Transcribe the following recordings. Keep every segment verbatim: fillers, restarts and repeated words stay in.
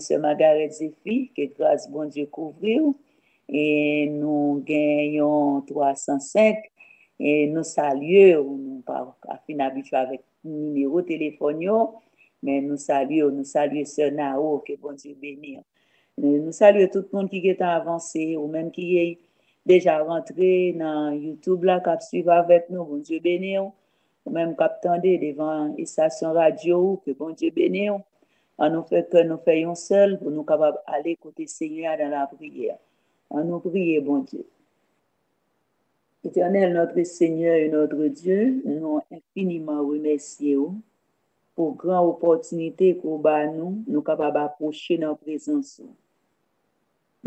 Sè Margaret Zephy, ke gras Bondye kouvri w. E nou gen yon twa san senk, e nou salye w, nou pa ka fin abitye avèk nimewo telefòn yo, men nou salye w, nou salye sè Nao, ke Bondye beni w. Nou, nou salye tout moun ki gentan avanse, ou menm ki deja rantre nan YouTube la, k ap swiv avèk nou, Bondye beni w. Ou menm k ap tande devan estasyon radyo ou, ke Bondye beni w. An nou fè kè nou fè yon sèl pou nou kapab ale kote Senyè a nan lapriyè. An nou priye Bondye. Éternel, notre Seigneur et notre Dieu, nou enfiniman remèsye w pou gran opòtinite ke w ba nou, nou kapab apwoche nan prezans ou.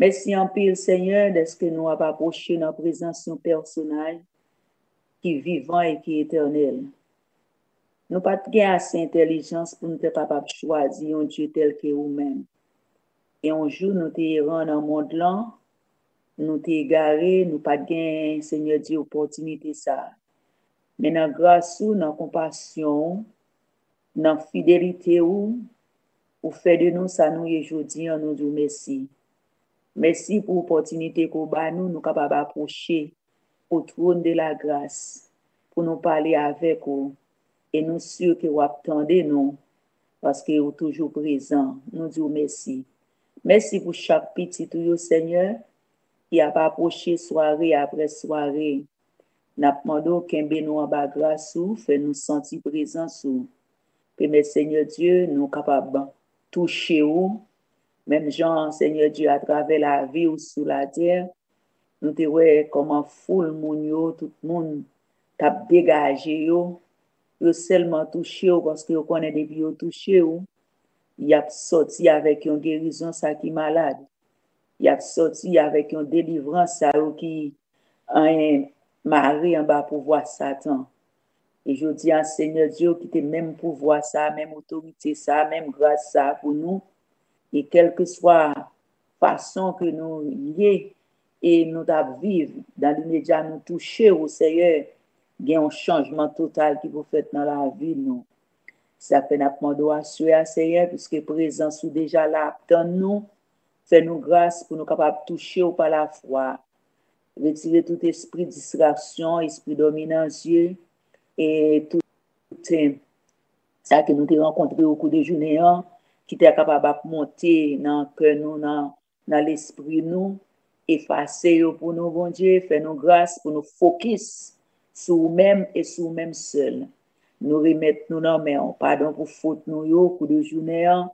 Mèsi anpil, Senyè, dèske nou ap apwoche nan prezans yon pèsonaj ki vivan e ki etènèl. Nou pa t gen ase entèlijans pou n te kapab chwazi yon Dye tèl ke ou menm. E yon jou nou te eran nan mond lan, nou te egare, nou pa t gen, Senyè Dye, opòtinite sa a. Men nan gras ou, nan konpasyon ou, nan fidelite ou, ou fè de nou sa nou ye jodi an, nou di w mèsi. Mèsi pou opòtinite ke w ba nou, nou kapab apwoche o twòn de la gras pou nou pale avèk ou. E nou si ke w ap tande nou, paske ou toujou prezan. Nou di w mèsi. Mèsi pou chak pitit ou yo, Senyè, ki ap apwoche sware apre sware. N ap mande w kenbe nou anba gras ou, fè nou santi prezans ou. Pèmèt, Senyè Dye, nou kapab touche ou, menm jan, Senyè Dye, atravè lavi ou sou latè, nou te wè kòman foul moun yo, tout moun t ap degaje yo, yo sèlman touche w paske yo konnen depi yo touche w, y ap sòti avèk yon gerizon sa ki malad. Y ap sòti avèk yon delivrans sa yo ki, en, mare anba pouvwa Satan. E jodi a, Senyè Dye, ou kite menm pouvwa sa, menm otorite sa, menm gras sa pou nou. E kèlkeswa fason ke nou ye e nou t ap viv, dan limedya nou touche ou, Senyè, gen yon chanjman total ki pou fèt nan lavi nou. Sa fè n ap mande w aswè a, Senyè, piske prezans ou deja la ap tann nou, fè nou gras pou nou kapab touche w pa lafwa. Retire tout espri distraksyon, espri dòmi nan zye, e tout, eh, sa ke nou te rankontre o kou de jounen an, ki te kapab ap monte nan kè nou, nan, nan lespri nou, efase yo pou nou, Bondye, fè nou gras pou nou fokis sou ou menm e sou ou menm sèl. Nou remèt nou nan men w. Padon pou fot nou yo, kou de jounen an,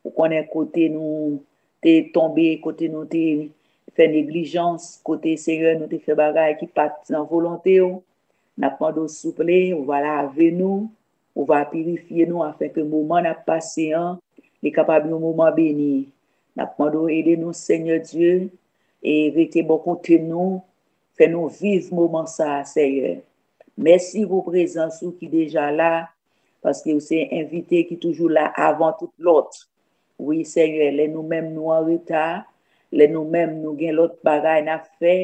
ou konnen kote nou te tonbe, kote nou te fè neglijans, kote, Senyè, nou te fè bagay ki pa t nan volonte w. N ap mande w, souple, ou va lave nou, ou va pirifye nou, afenke moman n ap pase an, li kapab yon moman beni. N ap mande w ede nou, Senyè Dye, e rete bò kote nou, fè nou viv moman sa a, Senyè. Mèsi pou prezans ou ki deja la, paske ou se envite ki toujou la avan tout lòt. Wi, Senyè, lè nou menm nou an reta, lè nou menm nou gen lòt bagay n ap fè,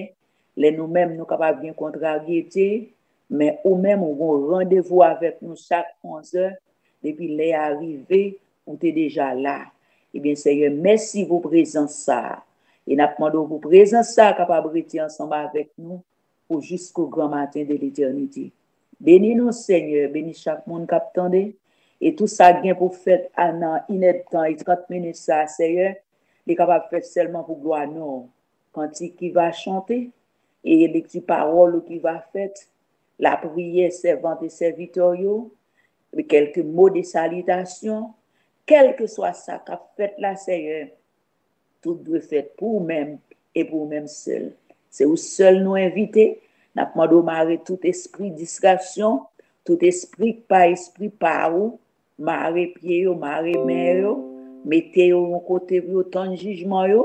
lè nou menm nou kapab gen kontraryete, men ou menm ou gon randevou avèk nou chak onzè, depi lè a rive, ou te deja la. Ebyen, Senyè, mèsi pou prezans sa a. E n ap mande w pou prezans sa a kapab rete ansanm avèk nou pou jisko gran maten de letènite. Beni nou, Senyè, beni chak moun k ap tande. E tou sa k gen pou fèt a nan inèdtan e trant minit sa a, Senyè, li kapab fèt sèlman pou glwa non w. Kantik ki va chante, e lekti pawòl ou ki va fèt, lapriyè sèvant e sèvitè yo, kèlke mo de salitasyon, kèlkeswa sa k ap fèt la, Senyè, tout dwe fèt pou ou menm e pou ou menm sèl. Se ou sèl nou envite. N ap mande w mare tout espri distraksyon, tout espri k pa espri pa ou, mare pye yo, mare men yo, mete yo yon kote pou yo tann jijman yo,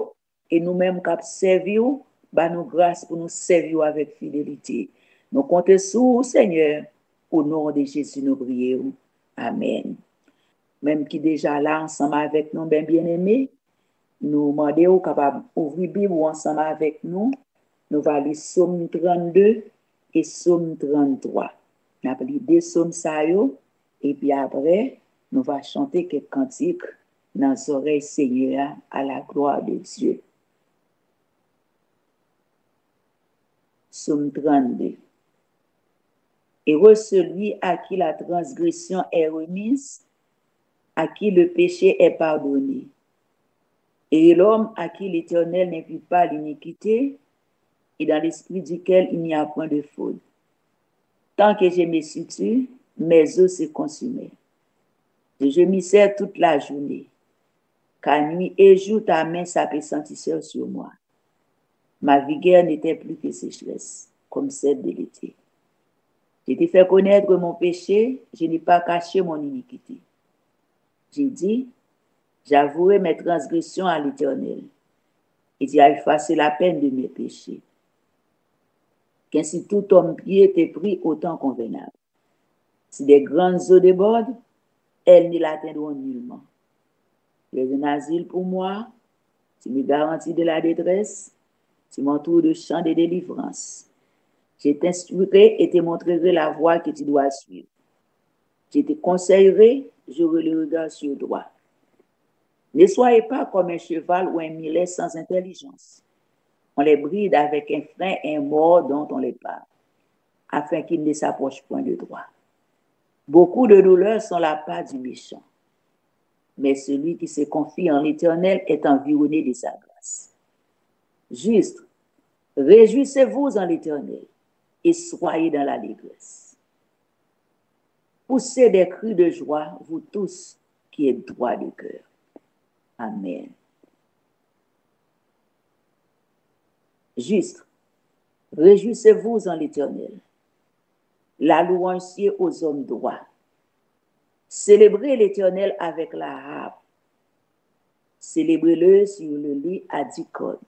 e nou menm k ap sèvi w, ba nou gras pou nou sèvi w avèk fidelite. Nou konte sou ou, Senyè, o non de Jezi nou priye w. Amèn. Menm ki deja la ansanm avèk nou, byen byeneme, nou mande w kapab ouvri Bib ou ansanm avèk nou. Nou va li Sòm trannde e Sòm tranntwa. N ap li de sòm sa yo, epi apre, nou va chante kèk kantik nan zòrèy Senyè a, à la gloire de Dieu. Psaume trente-deux. Heureux celui à qui la transgression est remise, à qui le péché est pardonné, et l'homme à qui l'Éternel n'impute pas l'iniquité, et dans l'esprit duquel il n'y a point de faute. Tant que je me situe, mes os se consumaient. Je gémissais toute la journée, car nuit et jour ta main s'appesantissait sur moi. Ma vigueur n'était plus que sécheresse, comme celle de l'été. Je t'ai fait connaître mon péché, je n'ai pas caché mon iniquité. J'ai dit, j'avouerai mes transgressions à l'Éternel, et tu as effacé la peine de mes péchés. Qu'ainsi tout homme pieux te prie au temps convenable. Si des grandes eaux débordent, elles ne l'atteindront nullement. Tu es un asile pour moi, tu me garantis de la détresse, tu m'entoures de champs de délivrance. Je t'instruirai et te montrerai la voie que tu dois suivre. Je te conseillerai, j'aurai le regard sur toi. Ne soyez pas comme un cheval ou un mulet sans intelligence. On les bride avec un frein et un mors dont on les parle, afin qu'ils ne s'approchent point de toi. Beaucoup de douleurs sont la part du méchant, mais celui qui se confie en l'Éternel est environné de sa grâce. Juste, réjouissez-vous en l'Éternel et soyez dans l'allégresse. Poussez des cris de joie, vous tous qui êtes droit de cœur. Amen. Juste, réjouissez-vous en l'Éternel. La louange sied aux hommes droits. Célébrez l'Éternel avec la harpe. Célébrez-le sur le lit à dix cordes.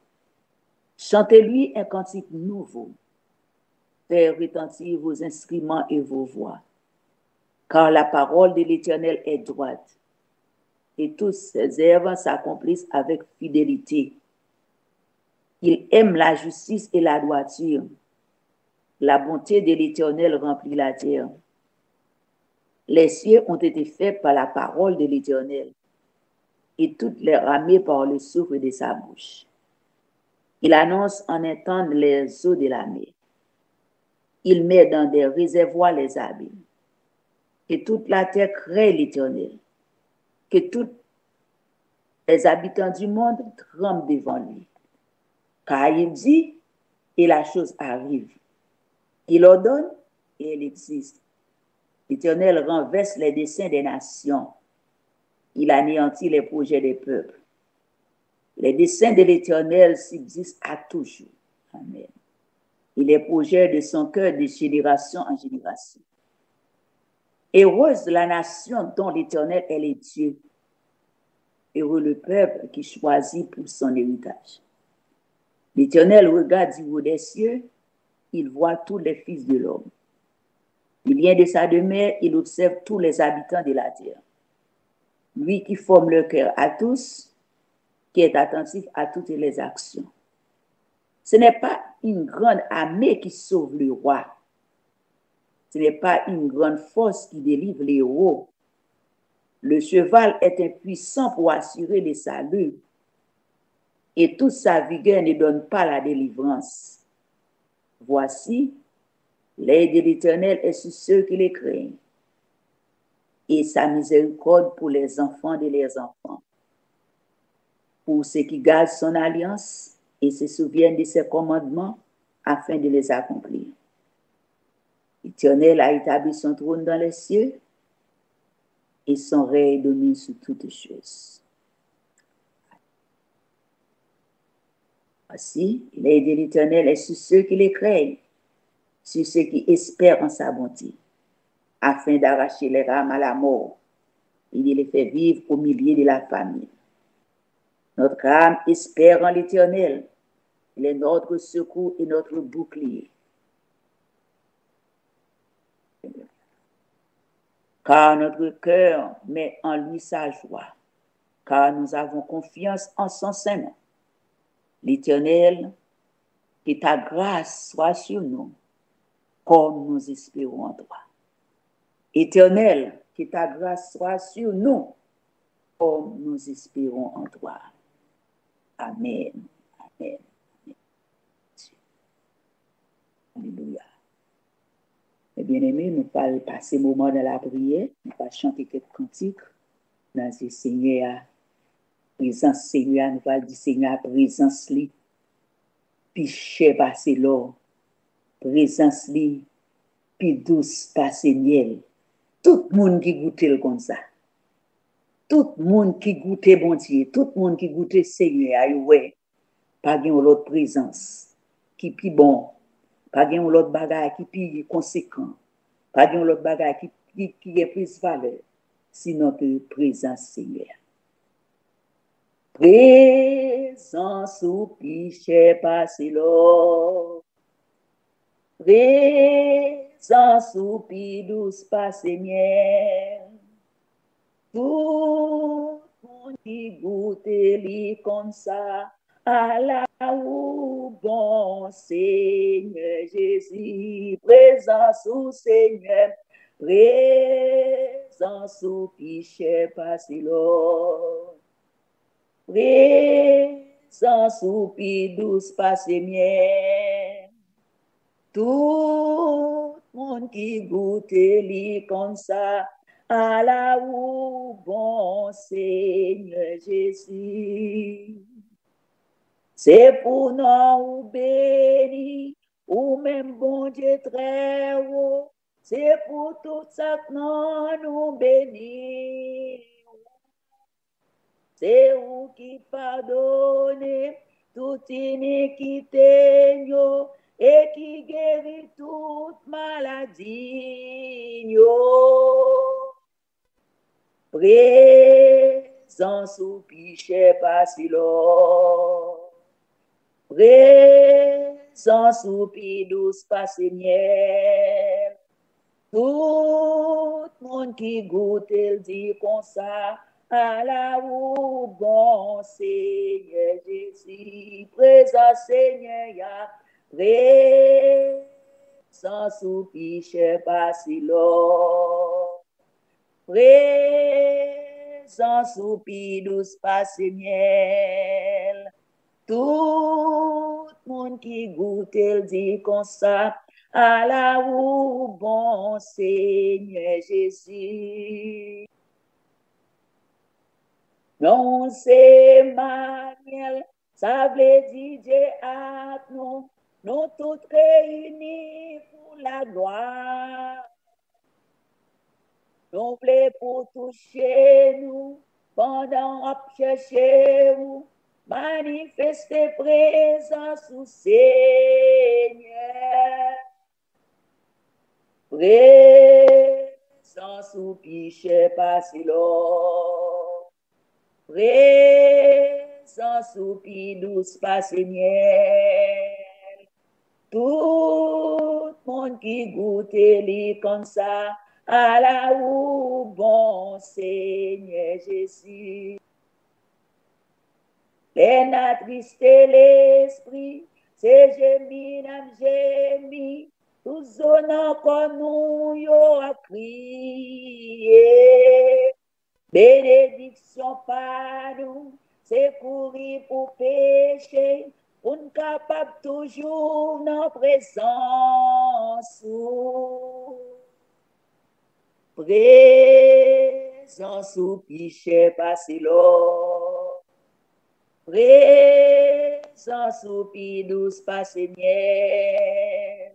Chantez-lui un cantique nouveau. Faites retentir vos instruments et vos voix. Car la parole de l'Éternel est droite, et toutes ses œuvres s'accomplissent avec fidélité. Il aime la justice et la droiture. La bonté de l'Éternel remplit la terre. Les cieux ont été faits par la parole de l'Éternel, et toute leur armée par le souffle de sa bouche. Il annonce en un temps les eaux de la mer. Il met dans des réservoirs les abîmes. Que toute la terre crée l'Éternel. Que tous les habitants du monde tremblent devant lui. Car il dit, et la chose arrive. Il ordonne, et elle existe. L'Éternel renverse les desseins des nations. Il anéantit les projets des peuples. Les desseins de l'Éternel subsistent à toujours. Amen. Et les projets de son cœur de génération en génération. Heureuse la nation dont l'Éternel est le Dieu. Heureux le peuple qu'il choisit pour son héritage. L'Éternel regarde du haut des cieux, il voit tous les fils de l'homme. Du lien de sa demeure, il observe tous les habitants de la terre. Lui qui forme leur cœur à tous, qui est attentif à toutes les actions. Ce n'est pas une grande armée qui sauve le roi. Ce n'est pas une grande force qui délivre le héros. Le cheval est impuissant pour assurer le salut, et toute sa vigueur ne donne pas la délivrance. Voici, l'œil de l'Éternel est sur ceux qui le craignent, et sa miséricorde pour les enfants de leurs enfants, pour ceux qui gardent son alliance et se souviennent de ses commandements afin de les accomplir. L'Éternel a établi son trône dans les cieux, et son règne domine sur toutes choses. Voici, l'œil de l'Éternel est sur ceux qui le craignent, sur ceux qui espèrent en sa bonté, afin d'arracher leur âme à la mort et de les faire vivre au milieu de la famine. Notre âme espère en l'Éternel, il est notre secours et notre bouclier. Car notre cœur met en lui sa joie, car nous avons confiance en son saint nom. L'Éternel, que ta grâce soit sur nous, comme nous espérons en toi. Éternel, que ta grâce soit sur nous, comme nous espérons en toi. Amen. Amen. Amen. Alelouya. Ebyen, nou pral pase moman nan lapriyè, nou pral chante kèk kantik nan zye Senyè a. Prezans Senyè a, nou pral di Senyè a, prezans li pi chè pase lò, prezans li pi dous pase myèl. Tout moun ki goute l konn sa. Tout moun ki goute Bondye, tout moun ki goute Senyè a, yo wè pa gen yon lòt prezans ki pi bon, pa gen yon lòt bagay ki pi konsekan, pa gen yon lòt bagay ki, ki, ki gen plis valè, sinon ke prezans Senyè a. Prezans ou pi chè pase lò. Prezans ou pi dous pase myèl. Tout moun ki goute li konn sa. Ala ou bon, Senyè Jezi. Prezans ou, Senyè. Prezans ou pi chè pase lò. Prezans ou pi dous pase myèl. Tout moun ki goute li konn sa. Ala ou bon, Senyè Jezi. Se pou non ou beni, ou menm Bondye trè wo. Se pou tout sa k non nou beni. Se ou ki padone tout inikite n yo e ki geri tout maladi n yo. Prezans ou pi chè pase lò. Prezans ou pi dous pase myèl. Tout moun ki goute l di konsa, ala ou bon, Senyè Jezi. Prezans Senyè a, prezans ou pi chè pase lò. Prezans ou pi dous pase myèl. Tout moun ki goute l di konsa, ala ou bon, Senyè Jezi. Non w se Emanyèl, sa vle di Dye ak nou. Nou tout reyini pou laglwa. Nou vle pou touche nou pandan w ap chèche ou. Manifeste prezans ou, Senyè. Prezans ou pi chè pase lò. Prezans ou pi dous pase myèl. Tout moun ki goute li konn sa, ala ou bon, Senyè Jezi. Lè n atriste lespri, se jemi n ap jemi, tout zo nan kò nou yo ap kriye. Benediksyon pa nou, se kouri pou peche, pou n kapab toujou nan prezans ou. Prezans ou pi chè pase lò. Prezans ou pi dous pase myèl.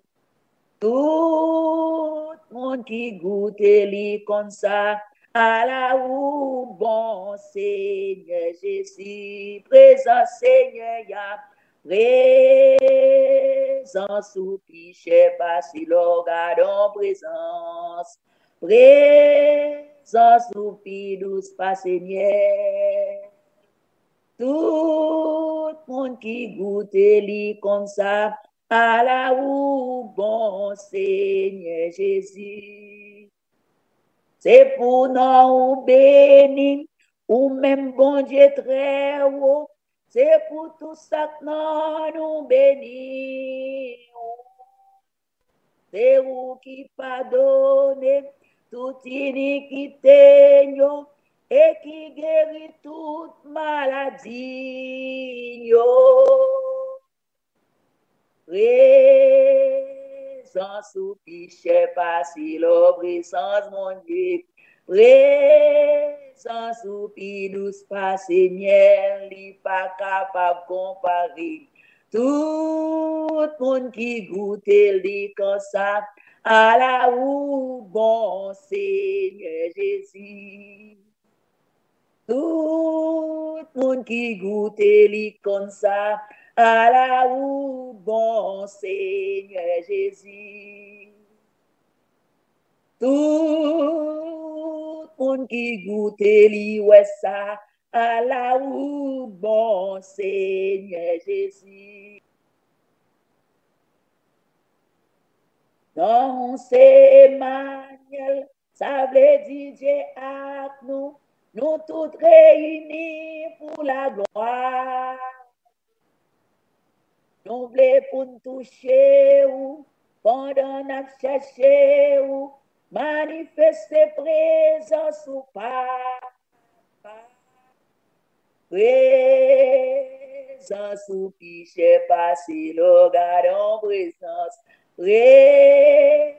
Tout moun ki goute li konn sa, ala ou bon, Senyè Jezi. Prezans Senyè a, prezans ou pi chè pase lò. Gadon prezans. Prezans ou pi dous pase myèl. Tout moun ki goute li konn sa, ala ou bon, Senyè Jezi. Se pou non ou beni, ou menm Bondye trè wo. Se pou tout sa k nan nou beni ou. Se ou ki padone tout inikite n yo e ki geri tout maladi n yo. Prezans ou pi chè pase lò, prezans Bondye. Prezans ou pi dous pase myèl, li pa kapab konpare. Tout moun ki goute l di konsa, ala ou bon, Senyè Jezi. Tout moun ki goute li konn sa, ala ou bon, Senyè Jezi. Tout moun ki goute li wè sa, ala ou bon, Senyè Jezi. Non w se Emanyèl, sa vle di Dye ak nou. Nou tout reyini pou laglwa. Nou vle pou n touche ou pandan n ap chèche ou. Manifeste prezans ou, Papa. Prezans ou pi chè pase lò, gade yon prezans. Prezans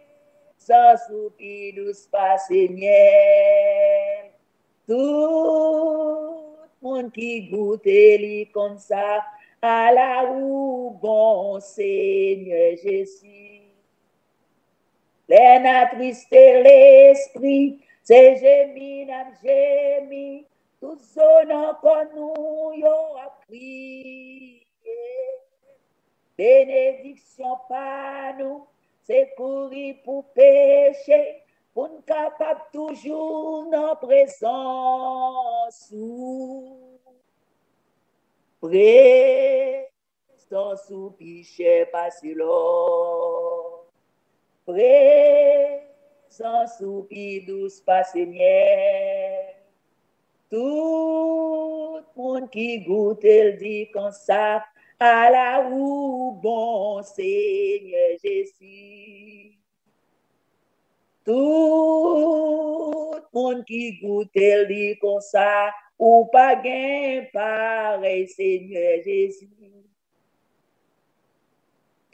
ou pi dous pase myèl. Tout moun ki goute li konn sa, ala ou bon, Senyè Jezi. Lè n atriste lespri, se jemi n ap jemi, tout zo nan kò nou yo ap kriye. Benediksyon pa nou, se kouri pou peche, pou n kapab toujou nan prezans ou. Prezans ou pi chè pase lò. Prezans ou pi dous pase myèl. Tout moun ki goute l di konsa, ala ou bon, Senyè Jezi. Tout moun ki goute l di konsa, ou pa gen parèy, Senyè Jezi.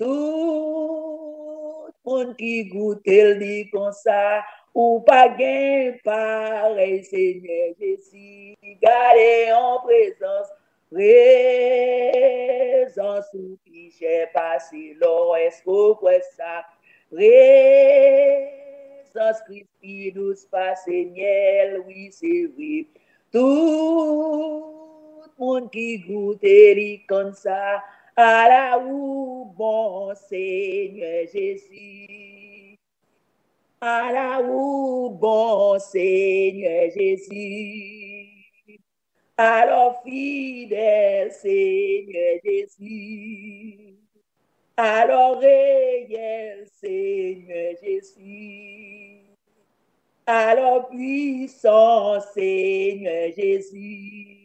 Tout moun ki goute l di konsa, ou pa gen parèy, Senyè Jezi. Gade yon prezans, prezans ou pi chè pase lò, èske w kwè sa? Prezans Kris pi dous pase myèl, wi, se vre. Tout moun ki goute li konn sa, ala ou bon, Senyè Jezi. Ala ou bon, Senyè Jezi. Alò fidèl, Senyè Jezi. Alò reyèl, Senyè Jezi. Alò pwisan, Senyè Jezi.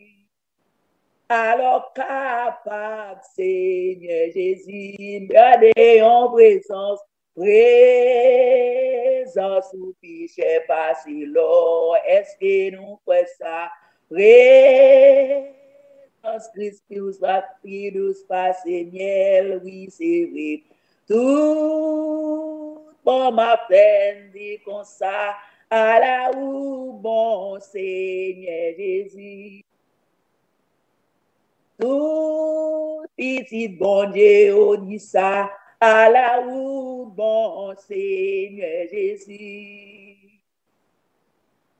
Alò kapab, Senyè Jezi. Gade yon prezans, prezans ou pi chè pase lò. Èske nou kwè sa? Prezans Kris pi dous, pi dous pase myèl, wi, se vre. Tout bon m ap fè n di konsa, ala ou bon, Senyè Jezi. Tout pitit Bondye yo di sa, ala ou bon, Senyè Jezi.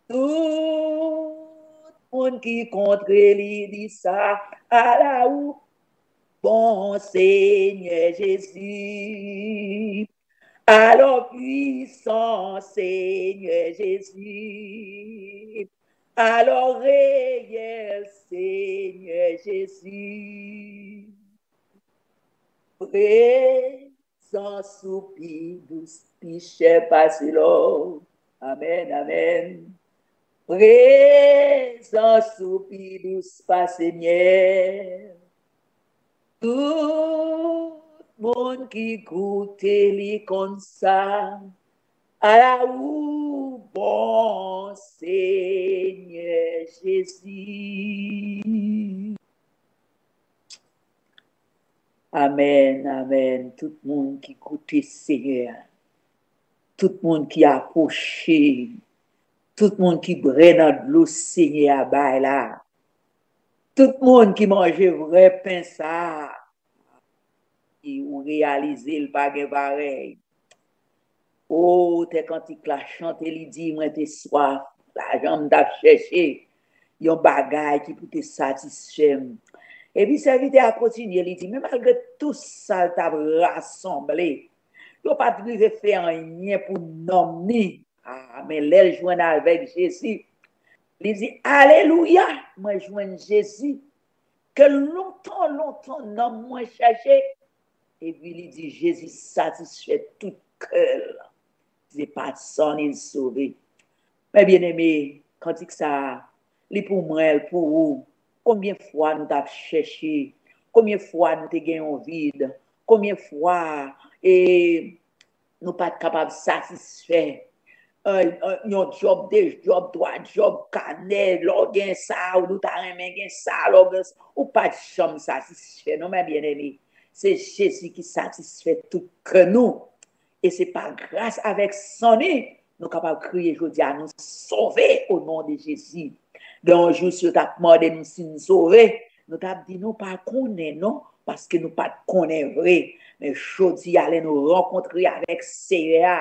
Tout moun ki kontre li di sa, ala ou bon, Senyè Jezi. Alò pwisan, Senyè Jezi. Alò reyèl, Senyè Jezi. Prezans ou pi dous, pi chè pase lò. Amèn, amèn. Prezans ou pi dous pase myèl. Tout moun ki goute li konn sa, ala ou Senyè Jezi. Amèn, amèn. Tout moun ki goute Senyè a, tout moun ki apwoche, tout moun ki bwè nan dlo Senyè a bay la, tout moun ki manje vrè pen sa a, e ou reyalize l pa gen parèy. O, otè kantik la chante, li di, mwen te swaf, lajan m t ap chèche, yon bagay ki pou te satisfè m. Epi sèvitè a kontinye, li di, men malgre tou sa l t ap rasanble, yo pa t rive fè anyen pou nanm ni. A, men lè l jwenn avèk Jezi, li di, alelouya, mwen jwenn Jezi, ke lontan, lontan nanm mwen chèche. Epi li di, Jezi satisfè tout kè l. Se pa san li l sove. Men byeneme, kantik sa a, li pou mwen, l pou ou. Konbyen fwa nou t ap chèche? Konbyen fwa nou te gen yon vid? Konbyen fwa e, nou pa t kapab satisfè? E, e, yon djòb, de djòb, twa djòb, kanè, lè w gen sa, ou nou ta renmen gen sa, lè w gen sa, ou pa t janm satisfè, non, men byeneme. Se Jezi ki satisfè tout kè nou. E se pa gras avèk san ni, nou kapab kriye jodi a, nou sove o non de Jezi. Gen yon jou, si yo t ap mande nou si n sove, nou t ap di nou pa konnen, non, paske nou pa t konnen vre. Men jodi a, lè nou rankontre avèk Seyè a,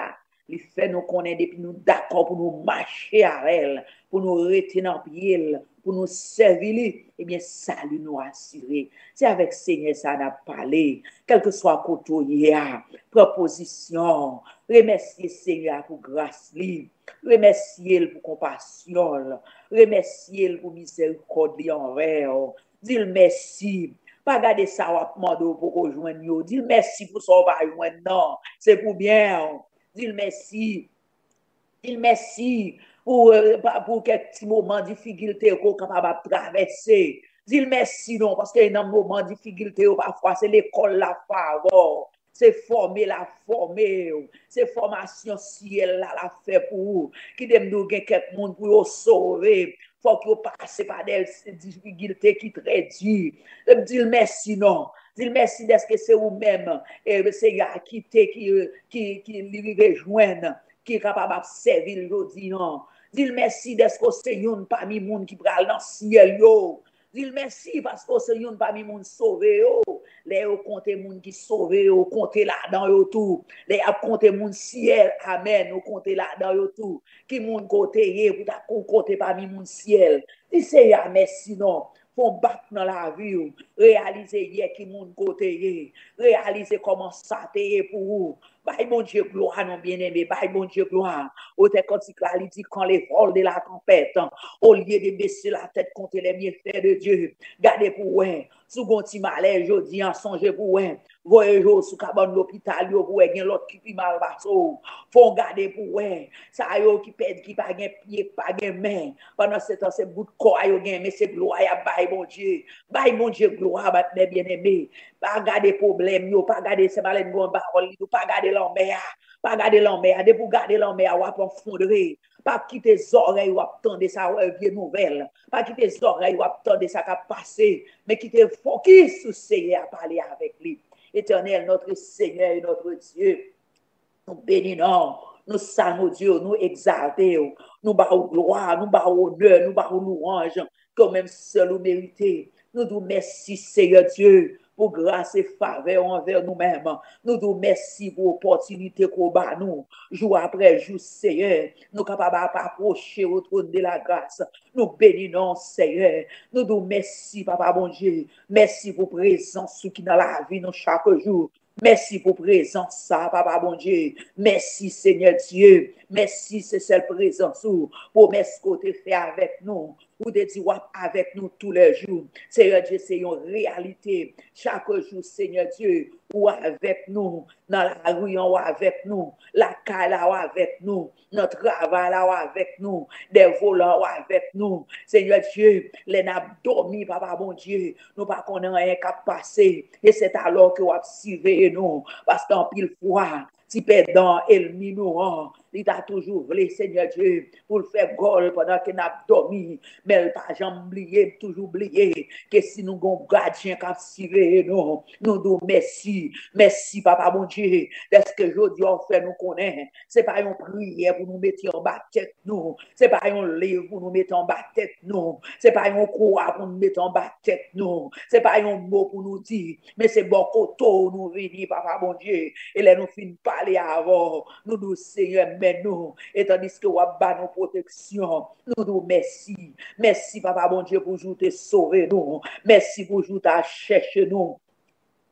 li fè nou konnen depi nou dakò pou nou mache avè l, pou nou rete nan pye l, pou nou sèvi li, ebyen, sali nou asire. Se avèk Senyè sa n ap pale. Kèlkeswa kote w ye a, pran pozisyon. Remèsye Senyè a pou gras li. Remèsye l pou konpasyon l. Remèsye l pou mizèrikòd li anvè w. Di l mèsi. Pa gade sa w ap mande w poko jwenn yo. Di l mèsi pou sa w pa jwenn nan. Se pou byen w. Di l mèsi. Di l mèsi pou, eh, pa- pou kèk ti moman difikilte ke w kapab ap travèse. Di l mèsi non, paske nan moman difikilte yo, pafwa se lekòl l ap fè avè w. Se fòme l ap fòme w. Se fòmasyon syèl la l ap fè pou ou. Kite m di w, gen kèk moun pou yo sove, fòk yo pase pa de difikilte ki trè di. Di l mèsi non. Di l mèsi dèske se ou menm, e, Seyè a kite ki, ki, ki li rive jwenn, ki kapab ap sèvi l jodi an. Di l mèsi dèske w se youn pami moun ki pral nan syèl yo. Di l mèsi paske w se youn pami moun sove yo. Lè yo konte moun ki sove yo, ou konte ladan yo tou. Lè y ap konte moun syèl, amèn, ou konte ladan yo tou. Ki moun ke w te ye pou ta ou konte pami moun syèl? Di Seyè a mèsi non. Fè yon bak nan lavi w. Reyalize yè ki moun ke w te ye. Reyalize kòman sa te ye pou ou. Bay Bondye glwa non, byeneme, bay Bondye glwa. Otè kantik la, li di, quand les vents de la tempête, au lieu de baisser la tête contre les bienfaits de Dieu, gade pou wè. Si w gon ti malè jodi an, sonje pou wè. Voye je w sou kabann lopital yo pou wè gen lòt ki pi mal pase w. Fò w gade pou wè. Sa yo ki pèdi, ki pa gen pye, ki pa gen men. Pandan se tan, se bout kò a yo gen, men se glwa y ap bay Bondye. Bay Bondye glwa, bat men byeneme. Pa gade pwoblèm yo, pa gade se malè n gon pawòl li, pa gade lanmè a. Pa gade lanmè a. Depi w gade lanmè a, w ap efondre. Pa kite zòrèy w ap tande sa, wè vye nouvèl. Pa kite zòrèy w ap tande sa k ap pase. Men kite fokis sou Seyè a, pale avèk li. Éternel, notre Seigneur et notre Dieu, nou beni non w, nou salye w, nou egzalte w, nou ba w glwa, nou ba w onè, nou ba w louwanj, ke w menm sèl ou merite. Nou di w mèsi, Seyè Dye, pou gras e favè w anvè nou menm. Nou di w mèsi pou opòtinite ke w ba nou, jou apre jou, Seyè, nou kapab ap apwoche o twòn de la gras. Nou beni non w, Seyè. Nou di w mèsi, Papa Bondye. Mèsi pou prezans ou ki nan lavi nou chak jou. Mèsi pou prezans sa, Papa Bondye. Mèsi, Senyè Dye. Mèsi, se sèl prezans ou. Pwomès ke w te fè avèk nou. Ou te di w ap avèk nou toulèjou. Seyè Dye, se yon reyalite. Chak jou, Senyè Dye, ou avèk nou. Nan lari an, ou avèk nou. Lakay la, ou avèk nou. Nan travay la, ou avèk nou. Dèyè volan, ou avèk nou. Senyè Dye, lè n ap dòmi, Papa Bondye, nou pa konnen anyen k ap pase. E se alò ke w ap siveye nou. Paske anpil fwa, ti pèdan ènmi nou an, Li ta toujou vle, Senyè Dye, pou l fè gòl pandan ke n ap dòmi. Men l pa janm bliye, m toujou bliye ke si nou gon gadyen k ap siveye nou, nou di w mèsi. Mèsi, Papa Bondye, dèske jodi a w fè nou konnen se pa yon priyè pou nou mete anba tèt nou, se pa yon liv pou nou mete anba tèt nou, se pa yon kwa pou nou mete anba tèt nou, se pa yon mo pou nou di, men se bò kote w nou vini, Papa Bondye. E lè nou fin pale avè w, nou di w, Senyè, men nou. E tandiske w ap ba nou pwoteksyon, nou di w mèsi. Mèsi, Papa Bondye, pou jou w te sove nou. Mèsi pou jou w te al chèche nou.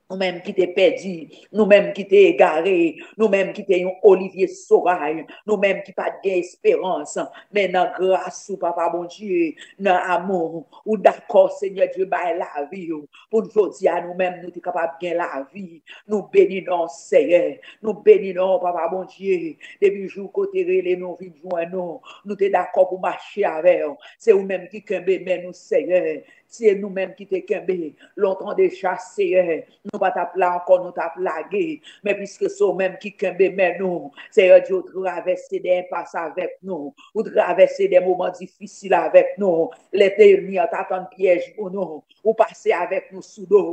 Nou menm ki te pèdi, nou menm ki te egare, nou menm ki te yon Olivier Soray, nou menm ki pa t gen esperans, men nan gras ou, Papa Bondye, nan amou ou, ou dakò, Senyè Dye, bay lavi w pou n jodi a, nou menm, nou te kapab gen lavi. Nou beni non w, Seyè. Nou beni non w, Papa Bondye. Depi jou ke w te rele nou vin jwenn nou, nou te dakò pou mache avè w. Se ou menm ki kenbe men nou, Seyè. Se nou menm ki te kenbe lontan deja, Seyè. Nou pa t ap la ankò, nou t ap lage. Men piske se ou menm ki kenbe men nou, Seyè Dye, ou travèse de enpas avèk nou. Ou travèse de moman difisil avèk nou. Lè enmi an t ap tann pyèj pou nou, ou pase avèk nou sou do.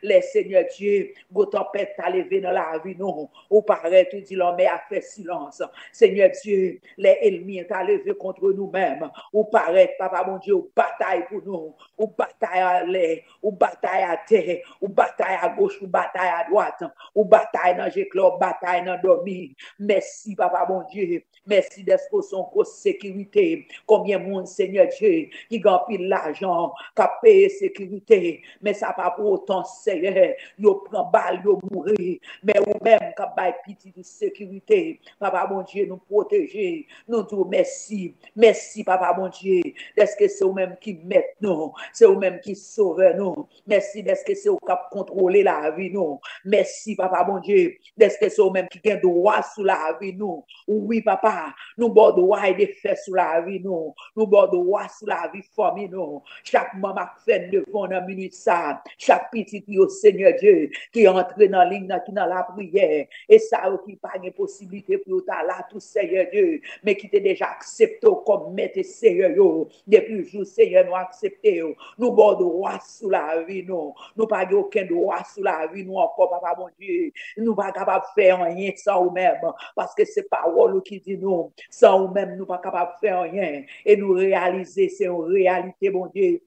Lè, Senyè Dye, gwo tanpèt ta leve nan lavi nou, ou parèt, ou di lanmè a fè silans. Senyè Dye, lè enmi an ta leve kont nou menm, ou parèt, Papa Bondye, ou batay pou nou. Ou batay anlè, ou batay atè, ou batay agoch, ou batay adwat, ou batay nan je klè, ou batay nan dòmi. Mèsi, Papa Bondye. Mèsi dèske w se yon gwo sekirite. Konbyen moun, Senyè Dye, ki gen anpil lajan, k ap peye sekirite, men sa pa pou otan, Seyè, yo pran bal, yo mouri. Men ou menm k ap bay pitit ou sekirite, Papa Bondye, nou pwoteje, nou di w mèsi. Mèsi, Papa Bondye, dèske se ou menm ki mèt nou, se ou menm ki sovè nou. Mèsi dèske se ou k ap kontwole lavi nou. Mèsi, Papa Bondye, dèske se ou menm ki gen dwa sou lavi nou. Wi, Papa, nou ba w dwa e defè sou lavi nou. Nou ba w dwa sou lavi fanmi nou. Chak manm ak frè n devan w nan minit sa a. Chak pitit yo, Senyè Dye, ki antre nan liy nan, ki nan lapriyè. E sa yo ki pa gen posiblite pou yo ta la tou, Senyè Dye, men ki te deja aksepte w kòm Mèt e Seyè yo. Depi jou, Senyè, nou aksepte w, nou ba w dwa sou lavi nou. Nou pa gen okenn dwa sou lavi nou ankò, Papa Bondye. Nou pa kapab fè anyen san ou menm, paske se pawòl ou ki di nou, san ou menm, nou pa kapab fè anyen. E nou reyalize se yon reyalite, Bondye.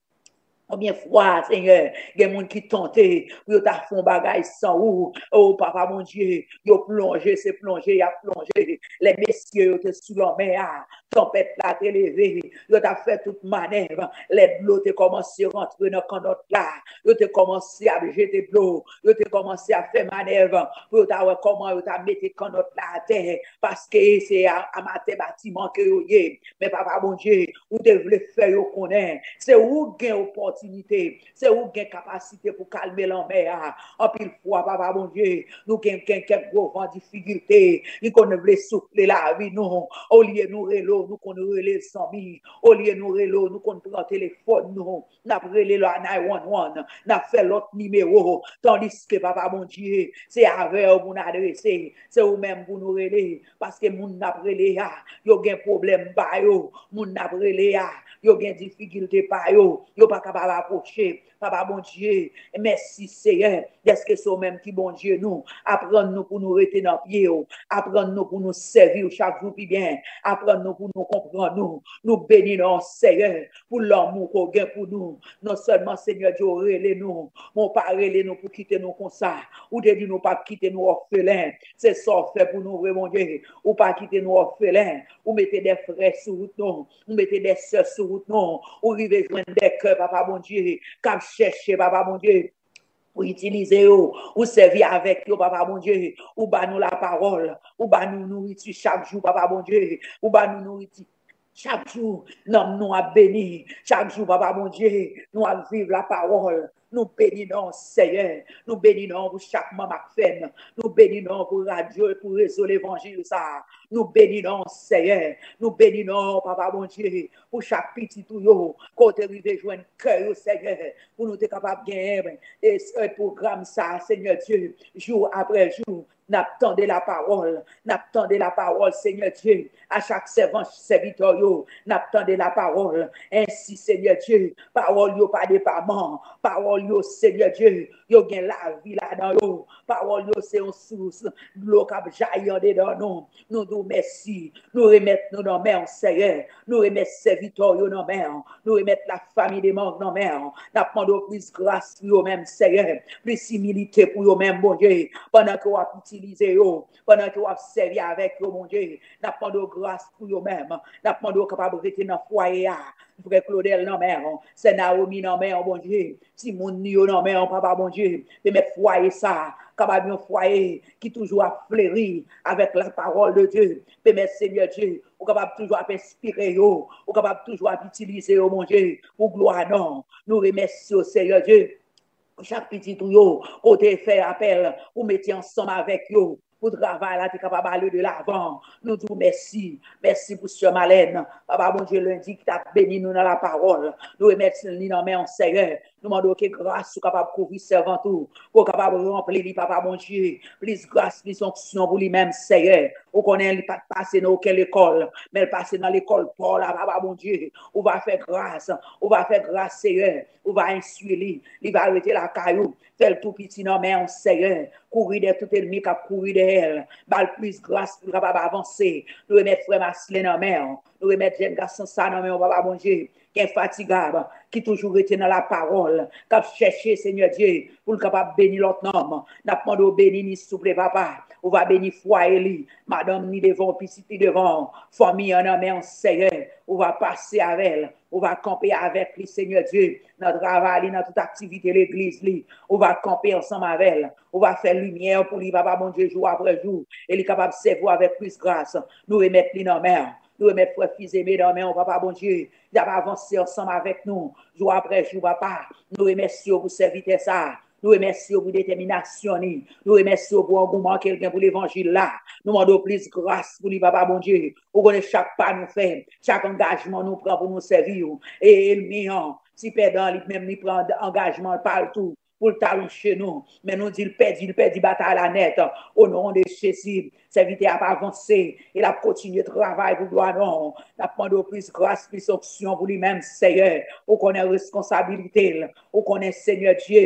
Konbyen fwa, Senyè, gen moun ki tante pou yo ta fè yon bagay san ou? O, Papa Bondye, yo plonje, se plonje y ap plonje. Lè mesye yo te sou lanmè a, tanpèt la te leve, yo t ap fè tout manèv. Lè dlo te kòmanse rantre nan kannòt la, yo te kòmanse ap jete dlo, yo te kòmanse ap fè manèv pou yo ta wè kòman yo ta mete kannòt la atè, paske se a-, amatè batiman ke yo ye. Men Papa Bondye, ou te vle fè yo konnen se ou k gen opòtinite, se ou k gen kapasite pou kalme lanmè a. Anpil fwa, Papa Bondye, nou gen, gen kèk gwo van difikilte, li konn vle soufle lavi nou. Olye nou rele w, nou konn rele zanmi. Olye nou rele w, nou konn pran telefòn nou. N ap rele la nine one one, n ap fè lòt nimewo. Tandiske, Papa Bondye, se avè w pou n adrese, se ou menm pou nou rele. Paske moun n ap rele a, yo gen pwoblèm pa yo. Moun n ap rele a, yo gen difikilte pa yo. Yo pa kapab apwoche. Papa Bondye, mèsi, Seyè, dèske se ou menm ki Bondye nou. Aprann nou pou nou rete nan pye w. Aprann nou pou nou sèvi w chak jou pi byen. Aprann nou pou nou konprann ou. Nou beni non w, Seyè, pou lanmou ke w gen pou nou. Non sèlman, Senyè Dye, w rele nou, men w pa rele nou pou kite nou konsa. Ou te di nou p ap kite nou òfelen. Se sa w fè pou nou vre, Bondye. Ou pa kite nou òfelen. Ou mete de frè sou wout nou. Ou mete de sè sou wout nou. Ou rive jwenn de kè, Papa Bondye, k ap chèche, Papa Bondye. Ou itilize yo, ou sèvi avèk yo, Papa Bondye. Ou ba nou lapawòl, ou ba nou nouriti chak jou, Papa Bondye. Ou ba nou nouriti chak jou, nanm nou ap beni. Chak jou, Papa Bondye, nou ap viv lapawòl. Nou beni non w, Seyè. Nou beni non w pou chak manm ak frè n. Nou beni non w pou radyo e pou rezo levanjil sa a. Nou beni non w, Seyè. Nou beni non w, Papa Bondye, pou chak pitit ou yo, ke w te rive jwenn kè yo, Seyè, pou nou te kapab genyen e, e pwogram sa a, Senyè Dye, jou apre jou. N ap tande lapawòl, n ap tande lapawòl, Senyè Dye, a chak sèvant, sèvitè yo, n ap tande lapawòl. Ensi, Senyè Dye, pawòl yo pa depaman, pawòl yo, Senyè Dye, yo gen lavi ladan yo. Pawòl yo se yon sous dlo k ap jayi andedan nou. Nou di w mèsi. Nou remèt nou nan men w, Seyè. Nou remèt sèvitè w yo nan men w. Nou remèt lafanmi de Marc nan men w. N ap mande w plis gras pou yo menm, Seyè. Plis imilite pou yo menm, Bondye. Pandan ke w ap itilize yo, pandan ke w ap sèvi avèk yo, Bondye. N ap mande w gras pou yo menm. N ap mande w kapab rete nan fwaye a. Frè Claudel nan men w. Sè Naomi nan men w, Bondye. Timoun li yo nan men w, Papa Bondye. Pèmèt fwaye sa a kapab yon fwaye ki toujou ap fleri avèk lapawòl de Dye. Pèmèt, Senyè Dye, ou kapab toujou ap enspire yo, ou kapab toujou ap itilize yo, Bondye, pou glwa non w. Nou remèsye w, Senyè Dye, pou chak pitit ou yo, ke w te fè apèl, ou mete ansanm avèk yo, pou travay la te kapab ale de lavan. Nou di w mèsi. Mèsi pou sè Malèn. Papa Bondye, lendi ki t ap beni nou nan lapawòl. Nou remèt li nan men w, Seyè. Nou mande w ke gras ou kapab kouvri sèvant ou, ke w kapab ranpli li, Papa Bondye. Plis gras, plis onksyon pou li menm, Seyè. Ou konnen li pa t pase nan okenn lekòl, men l pase nan lekòl pa w la, Papa Bondye. Ou va fè gras, ou va fè gras, Seyè. Ou va enstwi li, li va rete lakay ou. Fè l tou piti nan men w, Seyè. Kouri dèyè tout ènmi k ap kouri dèyè l. Ba l plis gras pou l kapab avanse. Nou remèt frè Maslin nan men w. Nou remèt jèn gason sa nan men w, Papa Bondye, ki enfatigab, ki toujou rete nan lapawòl, k ap chèche, Senyè Dye, pou l kapab beni lòt nonm. N ap mande w beni li, souple, Papa. Ou va beni fwaye li. Madanm li devan w, pitit li devan w. Fanmi an nan men w, Seyè. Ou va pase avè l. Ou va kanpe avèk li, Senyè Dye, nan travay li, nan tout aktivite legliz li. Ou va kanpe ansanm avè l. Ou va fè limyè pou li, Papa Bondye, jou apre jou. E li kapab sèvi w avèk plis gras. Nou remèt li nan men w. Nou remèt frè Fizeme nan men w, Papa Bondye. Li ap avanse ansanm avèk nou, jou apre jou, Papa. Nou remèsye w pou sèvitè sa a. Nou remèsye w pou detèminasyon li. Nou remèsye w pou angouman ke l gen pou levanjil la. Nou mande w plis gras pou li, Papa Bondye. Ou konnen chak pa nou fè, chak angajman nou pran pou nou sèvi w. E ènmi an, ti pèdan, li menm li pran angajman pa l tou, pou l talonche nou. Men nou di l pèdi, l pèdi batay la nèt. O non de Jezi, sèvitè a ap avanse, e l ap kontinye travay pou glwa non w. N ap mande w plis gras, plis onksyon pou li menm, Seyè. Ou konnen responsabilite l. Ou konnen, Senyè Dye,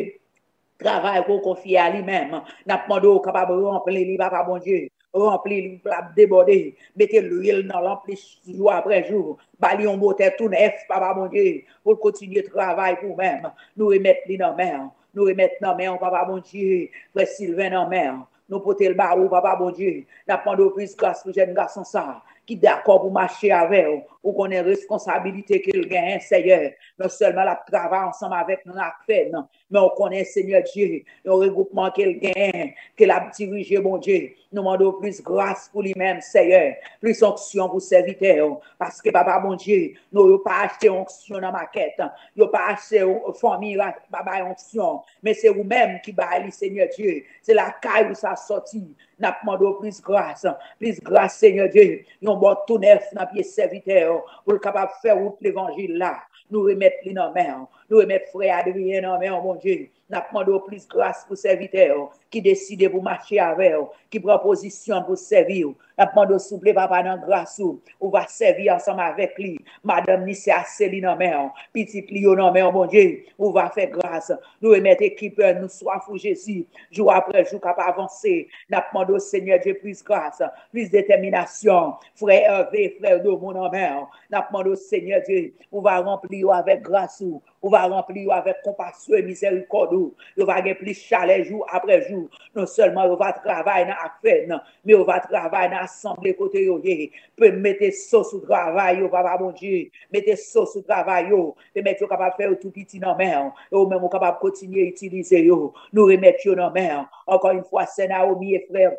travay ke w konfye a li menm. N ap mande w kapab ranpli li, Papa Bondye. Ranpli li pou l ap debòde. Mete lwil nan lanp li jou apre jou. Ba li yon motè tou nèf, Papa Bondye, pou l kontinye travay pou w menm. Nou remèt li nan men w. Nou remèt nan men w, Papa Bondye, frè Silven nan men w. Nou pote l ba ou, Papa Bondye. N ap mande w plis gras pou jèn gason sa a ki dakò pou mache avè w. Ou konnen responsabilite ke l genyen, Seyè. Non sèlman l ap travay ansanm avèk nou nan Akfèn, men ou konnen, Senyè Dye, yon regwoupman ke l genyen, ke l ap dirije, Bondye. Nou mande w plis gras pou li menm, Seyè. Plis onksyon pou sèvitè w. Paske, Papa Bondye, non, yo pa achte onksyon nan makèt. Yo pa achte fanmi, pa bay onksyon. Men se ou menm ki bay li, Senyè Dye. Se lakay ou sa sòti. N ap mande w plis gras, plis gras, Senyè Dye. Yon bò tou nèf nan pye sèvitè w, pou l kapab fè wout levanjil la. Nou remèt li nan men w. Nou remèt frè Adrien nan men w, Bondye. N ap mande w plis gras pou sèvitè w ki deside pou mache avè w, ki pran pozisyon pou sèvi w. N ap mande w, souple, Papa, nan gras ou, ou va sèvi ansanm avèk li. Madanm ni, se ase li nan men w. Pitit li yo nan men w, Bondye. Ou va fè gras. Nou remèt ekip, nou swaf ou, Jezi. Jou apre jou k ap avanse. N ap mande w, Senyè Dye, plis gras, plis detèminasyon. Frè Hervé, frè Domo nan men w. N ap mande w, Senyè Dye, ou va ranpli yo avèk gras ou. Ou va ranpli yo avèk konpasyon e mizèrikòd ou. Yo va gen plis chalè jou apre jou. Non sèlman yo va travay nan Akfèn, men yo va travay nan asanble kote yo ye. Pe mete so sou travay yo, Papa Bondye. Mete so sou travay yo. Pèmèt yo kapab fè yo tou piti nan men w. E ou menm ou kapab kontinye itilize yo. Nou remèt yo nan men w. Ankò yon fwa, sè Naomi e frè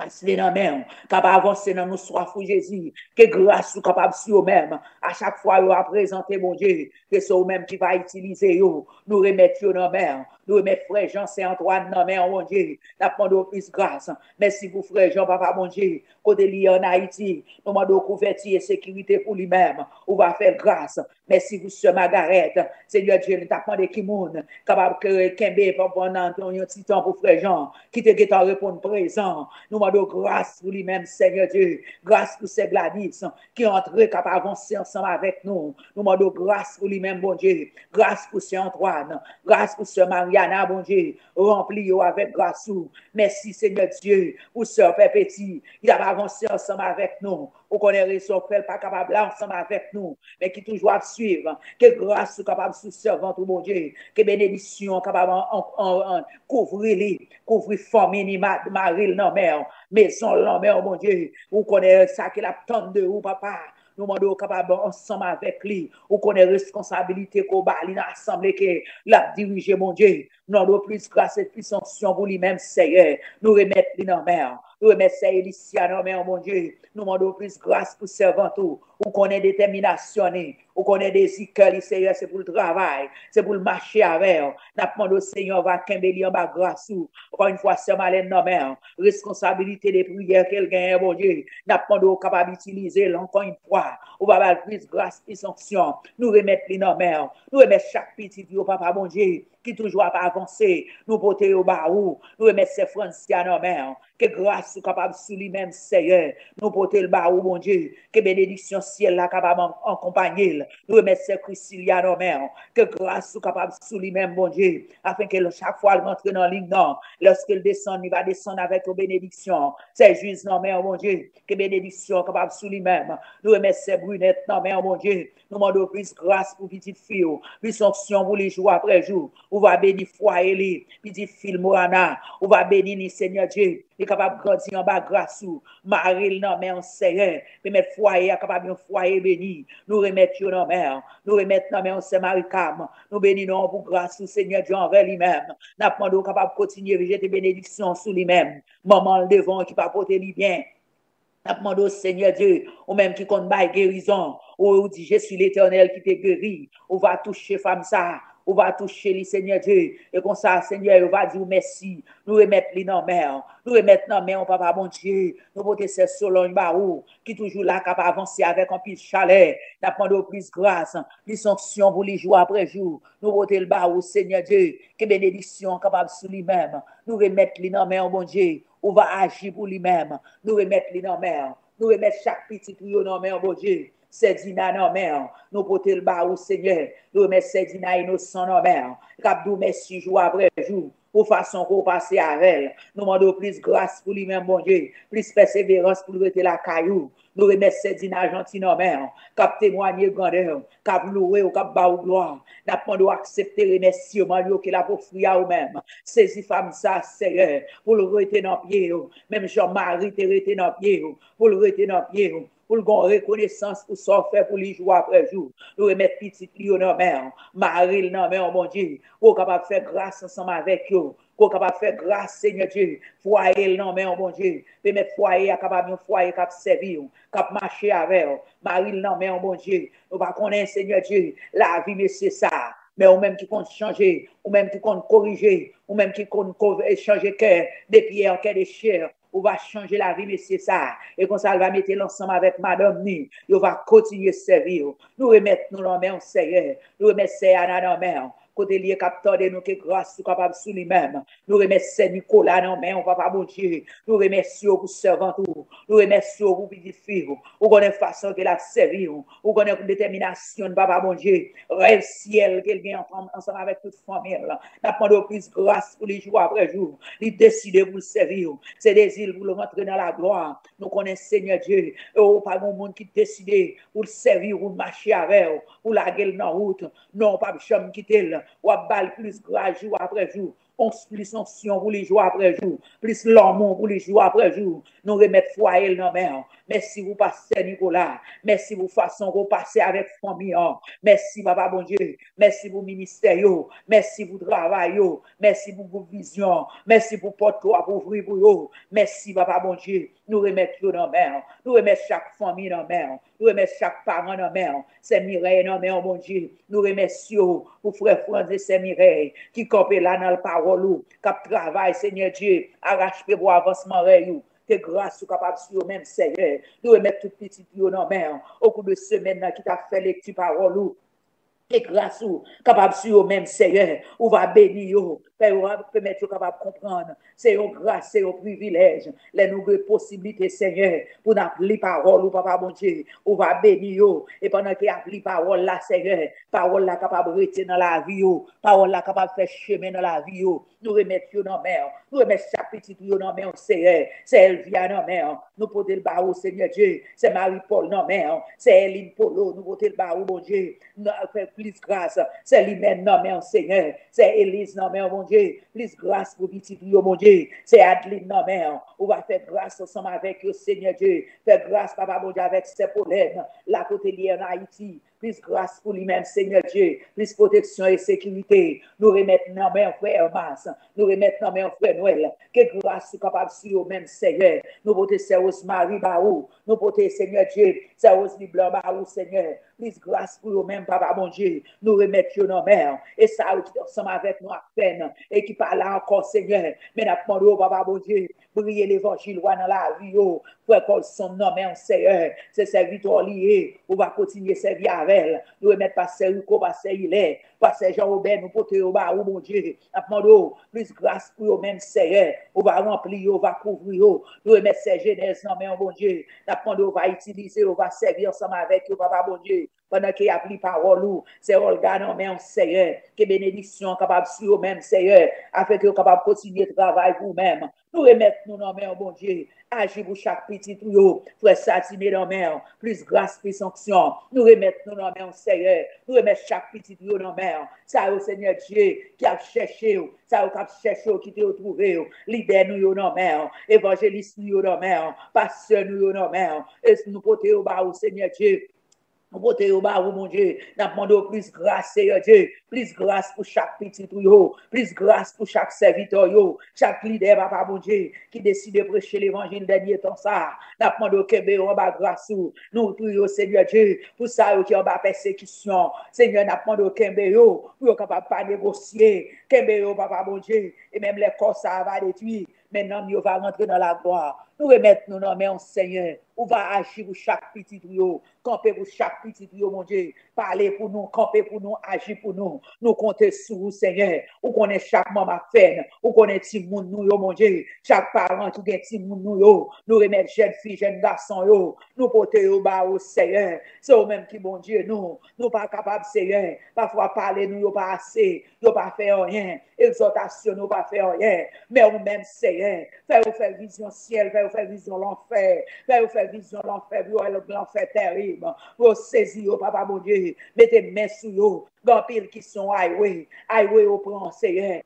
Gras li nan men w, k ap avanse nan nou swaf ou, Jezi. Ke gras ou kapab sou yo menm. A chak fwa yo ap prezante, Bondye, ke se ou menm ki va itilize yo. Nou remèt yo nan men w. Nou remèt frè Jan Sen Antwàn nan men w, Bondye. N ap mande w plis gras. Mèsi pou frè Jan, papa Bondye. Kote li ye ann Ayiti, nou mande w kouvèti e sekirite pou li menm. Ou va fè l gras. Mèsi pou sè Magarèt. Senyè Dye, nou t ap mande ki moun kapab ke-, kenbe pandan yon ti tan pou frè Jan, ki te gentan reponn prezan. Nou mande w gras pou li menm, Senyè Dye. Gras pou sè Gladys, ki antre, k ap avanse ansanm avèk nou. Nou mande w gras pou li menm, Bondye. Gras pou sè Antwàn. Gras pou sè Mariana, Bondye. Ranpli yo avèk gras ou. Mèsi, Senyè Dye, pou sè Pèpeti, ki t ap avanse ansanm avèk nou. Ou konnen rezon k fè l pa kapab la ansanm avèk nou, men ki toujou ap swiv. Ke gras ou kapab sou sèvant ou, Bondye. Ke benediksyon kapab an, an, an, an, kouvri li, kouvri fanmi ni ma-, mari l nan men w, mezon l nan men w, Bondye. Ou konnen sa ke l ap tann de ou, papa. Nou mande w kapab ansanm avèk li. Ou konnen responsabilite ke w ba li nan asanble ke l ap dirije, Bondye. Nou mande w plis gras e plis onksyon pou li menm, Seyè. Nou remèt li nan men w. Nou remèt sè Elisya nan men w, Bondye. Nou mande w plis gras pou sèvant ou. Ou konnen detèminasyon li. Ou konnen dezi kè li, Seyè, se pou l travay. Se pou l mache avè w. N ap mande w, Seyè, w va kenbe li anba gras ou. Ankò yon fwa, sè Malèn nan men w. Responsabilite de priyè ke l genyen, Bondye. N ap mande w kapab itilize l ankò yon fwa. Ou va ba l plis gras, plis onksyon. Nou remèt li nan men w. Nou remèt chak pitit yo, Papa Bondye, ki toujou ap avanse. Nou pote yo ba ou. Nou remèt sè Francia nan men w. Ke gras ou kapab sou li menm, Seyè. Nou pote l ba ou, Bondye. Ke benediksyon syèl la kapab an-, akonpanye l. Nou remèt sè Kristilya nan men w. Ke gras ou kapab sou li menm, Bondye. Afen ke l, chak fwa l rantre nan liy nan, lèske l desann, li va desann avèk yon benediksyon. Sè Jiz nan men w, Bondye. Ke benediksyon kapab sou li menm. Nou remèt sè Brinèt nan men w, Bondye. Nou mande w plis gras pou pitit fi w, plis onksyon pou li jou apre jou. Ou va beni fwaye li, pitit fi l Moana. Ou va beni li, Senyè Dye. Li kapab grandi anba gras ou. Mari l nan men w, Seyè. Pèmèt fwaye a kapab yon fwaye beni. Nou remèt yo nan men w. Nou remèt nan men w sè Marikam. Nou beni non w pou gras ou, Senyè Dye, anvè li menm. N ap mande w kapab kontinye jete benediksyon sou li menm. Manman l devan w ki pa pote li byen. N ap mande w, Senyè Dye, ou menm ki konn bay gerizon, ou, ou di, "Je suis l'Éternel qui te guérit." Ou va touche fanm sa a, ou va touche li, Senyè Dye. E konsa, Senyè, yo va di w mèsi. Nou remèt li nan men w. Nou remèt nan men w, Papa Bondye. Nou pote sè Solonj ba ou, ki toujou la, k ap avanse avèk anpil chalè. N ap mande w plis gras, plis onksyon pou li jou apre jou. Nou pote l ba ou, Senyè Dye. Ke benediksyon kapab sou li menm. Nou remèt li nan men w, Bondye. Ou va aji pou li menm. Nou remèt li nan men w. Nou remèt chak pitit ou yo nan men w, Bondye. Sè Dina nan men w. Nou pote l ba ou, Senyè. Nou remèt sè Dina inosan nan men w. K ap di w mèsi jou apre jou pou fason ke w pase avè l. Nou mande w plis gras pou li menm, Bondye. Plis pèseverans pou l rete lakay ou. Nou remèt sè Dina Janti nan men w, k ap temwanye grandè w, k ap louwe w, k ap ba w glwa. N ap mande w aksepte remèsiman l yo ke l ap ofri a ou menm. Sezi fanm sa, Seyè, pou l rete nan pye w, menm jan Mari te rete nan pye w, pou l rete nan pye w, pou l gen rekonesans pou sa w fè pou li jou apre jou. Nou remèt pitit li yo nan men w, mari l nan men w, Bondye, pou w kapab fè gras ansanm avèk yo, pou w kapab fè gras, Senyè Dye, fwaye l nan men w, Bondye. Pèmèt fwaye a kapab yon fwaye k ap sèvi w, k ap mache avè w. Mari l nan men w, Bondye. Nou pa konnen, Senyè Dye, lavi mesye sa a. Men ou menm ki konn chanje, ou menm ki konn korije, ou menm ki konn ko-, chanje kè de pyè an kè de chè, ou va chanje lavi mesye sa a. E konsa, l va mete l ansanm avèk madanm ni. Yo va kontinye sèvi w. Nou remèt nou nan men w, Seyè. Nou remèt sè Ana nan men w. Kote l ye k ap tande nou, ke gras ou kapab sou li menm. Nou remèt sè Nikola nan men w, Papa Bondye. Nou remèsye w pou sèvant ou. Nou remèsye w pou pitit fi w. Ou konnen fason ke l ap sèvi w. Ou konnen detèminasyon l, Papa Bondye. Rèv syèl ke l gen ansanm, ansanm avèk tout fanmi l. N ap mande w plis gras pou li jou apre jou. Li deside pou l sèvi w. Se dezi l pou l rantre nan laglwa. Nou konnen, Senyè Dye, e w pa gen moun ki deside pou l sèvi w, pou l mache avè w, pou lage l nan wout. Non, w p ap janm kite l. W ap ba l plis gras jou apre jou. Ons-, plis onksyon pou li jou apre jou. Plis lanmou pou li jou apre jou. Nou remèt fwaye l nan men w. Mèsi pou pastè Nicolas. Mèsi pou fason ke w pase avèk fanmi an. Mèsi, Papa Bondye. Mèsi pou ministè yo. Mèsi pou travay yo. Mèsi pou gwoup vizyon. Mèsi pou pòt ou ap ouvri pou yo. Mèsi, Papa Bondye. Nou remèt yo nan men w. Nou remèt chak fanmi nan men w. Nou remèt chak paran nan men w. Sè Mirèy nan men w, Bondye. Nou remèsye w pou frè Frans e sè Mirèy ki kanpe la nan pawòl ou, k ap travay, Senyè Dye, arache pou avansman rèy ou. Ke gras ou kapab sou yo menm, Senyè. Nou remèt tout pitit yo nan men w. Okou de semèn nan ki t ap fè lekti pawòl ou, ke gras ou kapab sou yo menm, Senyè. Ou va beni yo. Fè yo pèmèt yo kapab konprann. Se yon gras, se yon privilèj. Lè nou gen posiblite, Senyè, pou n ap li pawòl ou, Papa Bondye, ou va beni yo. E pandan ke y ap li pawòl la, Senyè, pawòl la kapab rete nan lavi yo. Pawòl la kapab fè chemen nan lavi yo. Nou remèt yo nan men w. Nou remèt chak pitit ou yo nan men w, Senyè. Sè Elvia nan men w. Nou pote l ba ou, Senyè Dye. Sè Marie Paul nan men w. Sè Elin Polo, nou pote l ba ou, Bondye. Fè plis gras. Sè Limèn nan men w, Senyè. Sè Eliz nan men w, Bondye. Plis gras pou pitit ou yo, Bondye. Sè Adeline nan men w. Ou va fè gras ansanm avèk yo, Senyè Dye. Fè gras, Papa Bondye, avèk sè Polèn, la kote li ye an Ayiti. Plis gras pou li menm, Senyè Dye. Plis pwoteksyon e sekirite. Nou remèt nan men w frè Hermas. Nou remèt nan men w frè Nwèl. Ke gras ou kapab sou yo menm, Senyè. Nou pote sè Rosemary ba ou. Nou pote, Senyè Dye, sè Rosemary Blanc ba ou, Senyè. Plis gras pou yo menm, Papa Bondye. Nou remèt yo nan men w. E sa yo ki te ansanm avèk nou ak pèn e ki pa la ankò, Senyè. Men n ap mande w, Papa Bondye, briye levanjil ou a nan lavi yo. Frè Colson nan men w, Senyè. Se sèvitè w li ye. Ou va kontinye sèvi avè l. Nou remèt pastè Rico, pastè Ilè, pastè Jean Robert, nou pote yo ba ou, Bondye. N ap mande w plis gras pou yo menm, Senyè. Ou va ranpli yo, ou va kouvri yo. Nou remèt sè Jenèz nan men w, Bondye. N ap mande w va itilize yo, va sèvi ansanm avèk yo, Papa Bondye. Pandan ke y ap li pawòl ou, sè Olga nan men w, Senyè. Ke benediksyon an kapab sou yo menm, Senyè. Afin ke yo kapab kontinye travay pou ou menm. Nou remèt nou nan men w, Bondye. Aji pou chak pitit ou yo. Frè Satine nan men w. Plis gras, plis onksyon. Nou remèt nou nan men w, Senyè. Nou remèt chak pitit ou yo nan men w. Sa yo, Senyè Dye, ki ap chèche w. Sa yo k ap chèche w, kite yo twouve w. Lidè nou yo nan men w. Evanjelis nou yo nan men w. Pastè nou yo nan men w. E nou pote yo ba ou, Senyè Dye. Nou pote yo ba ou, Bondye. N ap mande w plis gras, Senyè Dye. Plis gras pou chak pitit ou yo. Plis gras pou chak sèvitè w yo. Chak lidè, Papa Bondye, ki deside preche levanjil dènye tan sa a. N ap mande w kenbe yo anba gras ou. Nou priye w, Senyè Dye, pou sa yo ki anba pèsekisyon. Senyè, n ap mande w kenbe yo pou yo kapab pa negosye. Kenbe yo, Papa Bondye. E menm lè kò sa a va detwi, men nanm yo va rantre nan laglwa. Nou remèt nou nan men w, Senyè. Ou va aji pou chak pitit ou yo. Kanpe pou chak pitit ou yo, Bondye. Pale pou nou, kanpe pou nou, aji pou nou. Nou konte sou ou, Senyè. Ou konnen chak manman fèn. Ou konnen timoun nou yo, Bondye. Chak paran ki gen timoun nou yo. Nou remèt jèn fi, jèn gason yo. Nou pote yo ba ou, Senyè. Se ou menm ki Bondye nou. Nou pa kapab, Senyè. Pafwa pale nou yo pa ase. Yo pa fè anyen. Egzòtasyon nou pa fè anyen. Men ou menm, Senyè, fè yo fè vizyon syèl, fè yo fè vizyon lanfè, fè yo fè vizyon lanfè, pou yo wè lanfè tèrib, pou yo sezi yo, Papa Bondye, mete men sou yo. Gen anpil ki se yon highway, highway yo pran, Senyè.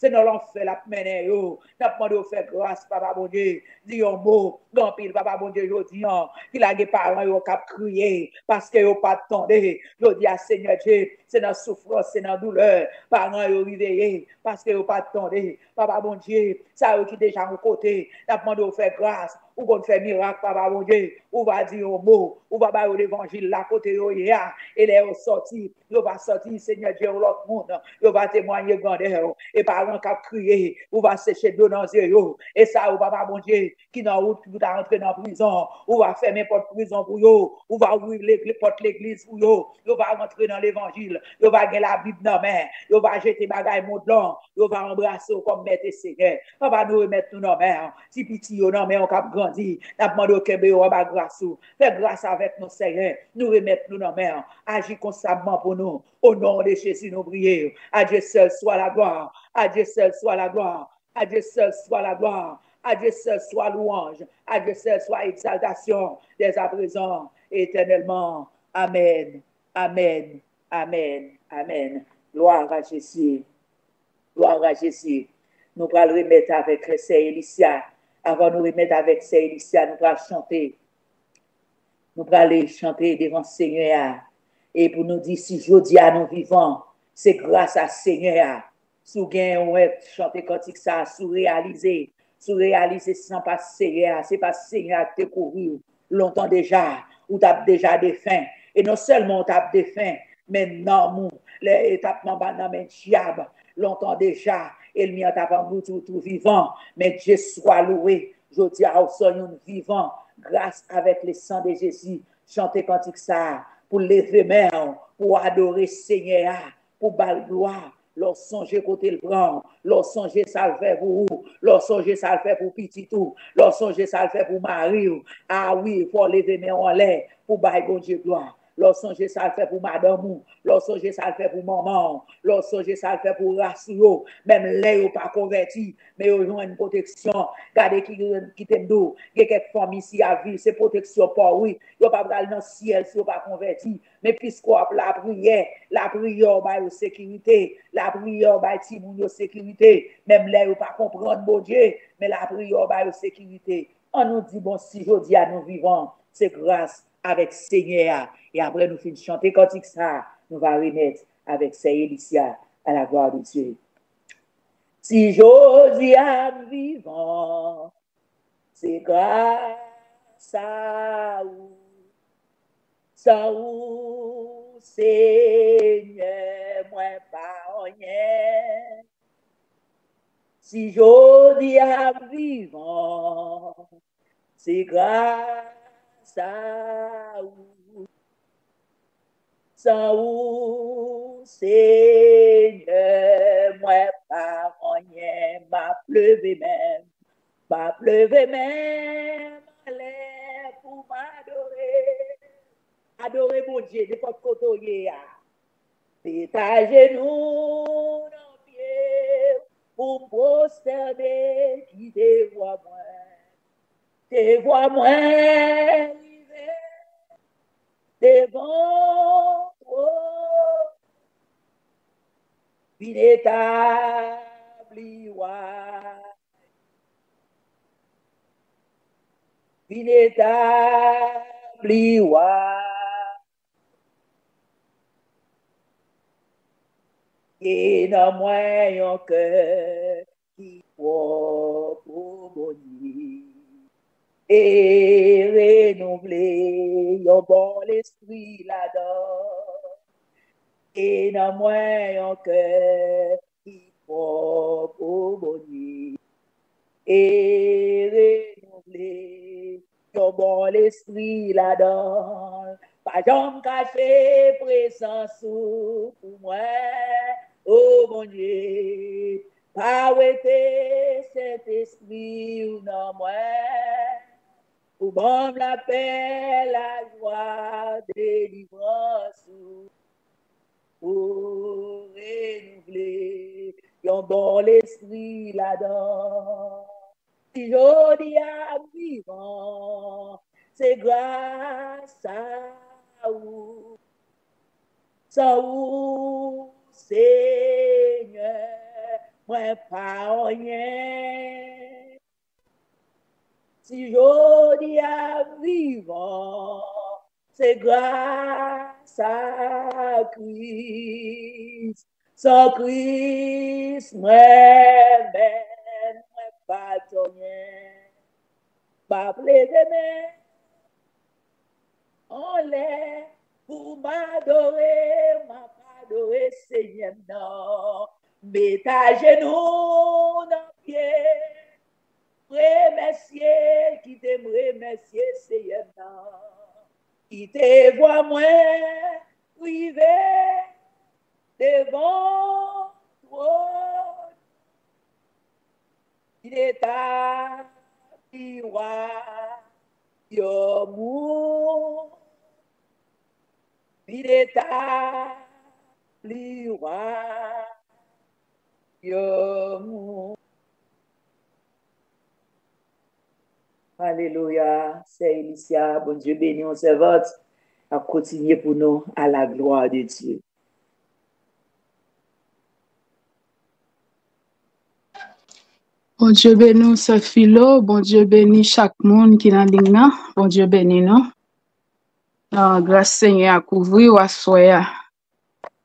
Se nan lanfè l ap mennen yo. N ap mande w fè gras, Papa Bondye. Di yon mo. Gen anpil, Papa Bondye, jodi an, ki lage paran yo k ap kriye paske yo pa t tande. Jodi a, Senyè Dye, se nan soufrans, se nan doulè paran yo reveye paske yo pa t tande. Papa Bondye, sa yo ki deja yon kote, n ap mande w fè gras. Ou konn fè mirak, Papa Bondye. Ou va di yon mo. Ou va ba yo levanjil la kote yo ye a. E lè yo sòti, yo va sòti, Senyè Dye, yon lòt moun. Yo va temwanye grandè w. E paran k ap kriye, ou va seche dlo nan zye yo. E sa yo, Papa Bondye, ki nan wout, ki pou ta rantre nan prizon, ou va fèmen pòt prizon pou yo. Ou va ouvri legliz, pòt legliz pou yo. Yo va rantre nan levanjil. Yo va gen Labib nan men. Yo va jete bagay mond lan. Yo va anbrase w kòm Mèt e Senyè. Papa, nou remèt nou nan men w. Ti piti yo nan men w k ap grandi. N ap mande w kenbe yo anba gras ou. Fè gras avèk nou, Senyè. Nou remèt nou nan men w. Aji konstabman pou nou. Au nom de Jésus, nous prions. À Dieu seul soit la gloire. À Dieu seul soit la gloire. À Dieu seul soit la gloire. À Dieu seul soit louange. À Dieu seul soit exaltation, dès à présent et éternellement. Amen. Amen. Amen. Amen. Gloire à Jésus. Gloire à Jésus. Nou pral remèt avèk sè Elisya. Avan nou remèt avèk sè Elisya, nou pral chante. Nou prale chante devan Senyè a. E pou nou di, si jodi a nou vivan, se gras a Senyè a. Si w gen, w chante kantik sa, si w reyalize, si w reyalize se pa Senyè a, se pa Senyè a ki te kouvri w lontan deja, ou t ap deja defen. E non sèlman ou t ap defen, men nanm ou, lè, e t ap anba nan men dyab lontan deja, ènmi an t ap angoudi w tou vivan. Men Dye swa louwe, jodi a ou se youn vivan, gras avèk le sang de Jésus. Chante kantik sa a, pou leve men w, pou adore Senyè a, pou ba l glwa. Lè w sonje kote l pran w, lè w sonje sa l fè pou ou, lè w sonje sa l fè pou pitit ou, lè w sonje sa l fè pou mari w, a wi, fò w leve men w anlè pou bay Bondye glwa. Lè w sonje sa l fè pou madanm ou, lè w sonje sa l fè pou manman w, lè w sonje sa l fè pou ras ou yo, menm lè yo pa konvèti, men yo jwenn pwoteksyon. Gade ki, kite m di w, gen kèk fanmi isi ap viv, se pwoteksyon pa w, wi. Yo pa pral nan syèl si yo pa konvèti. Men piske w ap lapriyè, lapriyè w ba yo sekirite, lapriyè w bay timoun yo sekirite, menm lè yo pa konprann Bondye, men lapriyè w ba yo sekirite. An nou di, bon, si jodi a nou vivan, se gras avèk Senyè a. E apre nou fin chante kantik sa a, nou va remèt avèk sè Elisya, à la gloire de Dieu. Si jodi a m vivan, se gras a ou. San ou, Senyè, mwen pa anyen. Si jodi a m vivan, se gras a ou. San ou, Senyè, mwen pa anyen. M ap leve men m, m ap leve men m anlè pou m adore. Adore Bondye nenpòt kote w ye a. Met ajenou nan pye w pou m pwostène ki devwa mwen. Devwa mwen rive devan twòn. Vin etabli wa. Vin etabli wa. Gen nan mwen yon kè ki pwòp, o Bondye, e renouvle yon bon lespri ladan. Gen nan mwen yon kè ki pwòp, o Bondye, e renouvle yon bon lespri ladan l. Pa janm kache prezans ou pou mwen, o Bondye. Pa wete Sentespri w nan mwen, pou ban m lapè, lajwa, delivrans ou, pou renouvle yon bon lespri ladan. Si jodi a m vivan, se gras a ou. San ou, Senyè, mwen pa anyen. Si jodi a m vivan, se gras a Kris. San Kris, mwen menm, mwen pa t anyen. M ap leve men anlè pou m adore, m ap adore Senyè m nan. Met ajenou nan pye, remèsye, kite m remèsye Senyè m nan. Kite vwa mwen rive devan twòn. Vin etabli wayòm ou. Vin etabli wayòm ou. Alelouya. Sè Elisya, Bondye beni w, sèvant. Ap kontinye pou nou, à la gloire de Dieu. Bondye beni w, sè Filo. Bondye beni chak moun ki nan liy nan. Bondye beni nou. Ah, gras Senyè a kouvri w aswè a.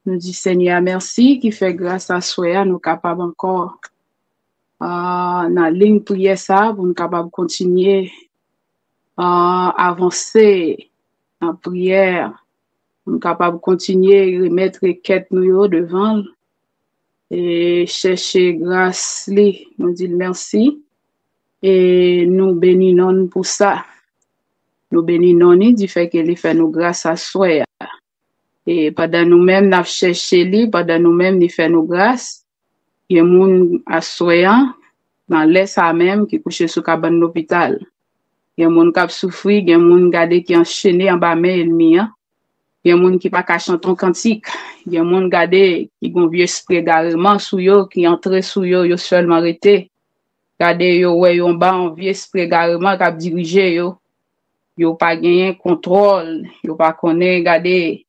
Nou di Senyè a mèsi ki fè gras aswè a nou kapab ankò, ah, nan liy priyè sa a pou nou kapab kontinye, ah, avanse nan priyè, pou nou kapab kontinye remèt rekèt nou yo devan l e chèche gras li. Nou di l mèsi e nou beni non l pou sa. Nou beni non li di fè ke li fè nou gras aswè a. E pandan nou menm n ap chèche li, pandan nou menm li fè nou gras, gen moun aswè an, nan lè sa a menm, ki kouche sou kabann lopital. Gen moun k ap soufri, gen moun gade ki anchene anba men ènmi an. Gen moun ki pa ka chante yon kantik. Gen moun gade ki gen yon vye espri egareman sou yo, ki antre sou yo, yo sèlman rete. Gade yo wè yo anba yon vye espri egareman k ap dirije yo. Yo pa genyen kontwòl, yo pa konnen gade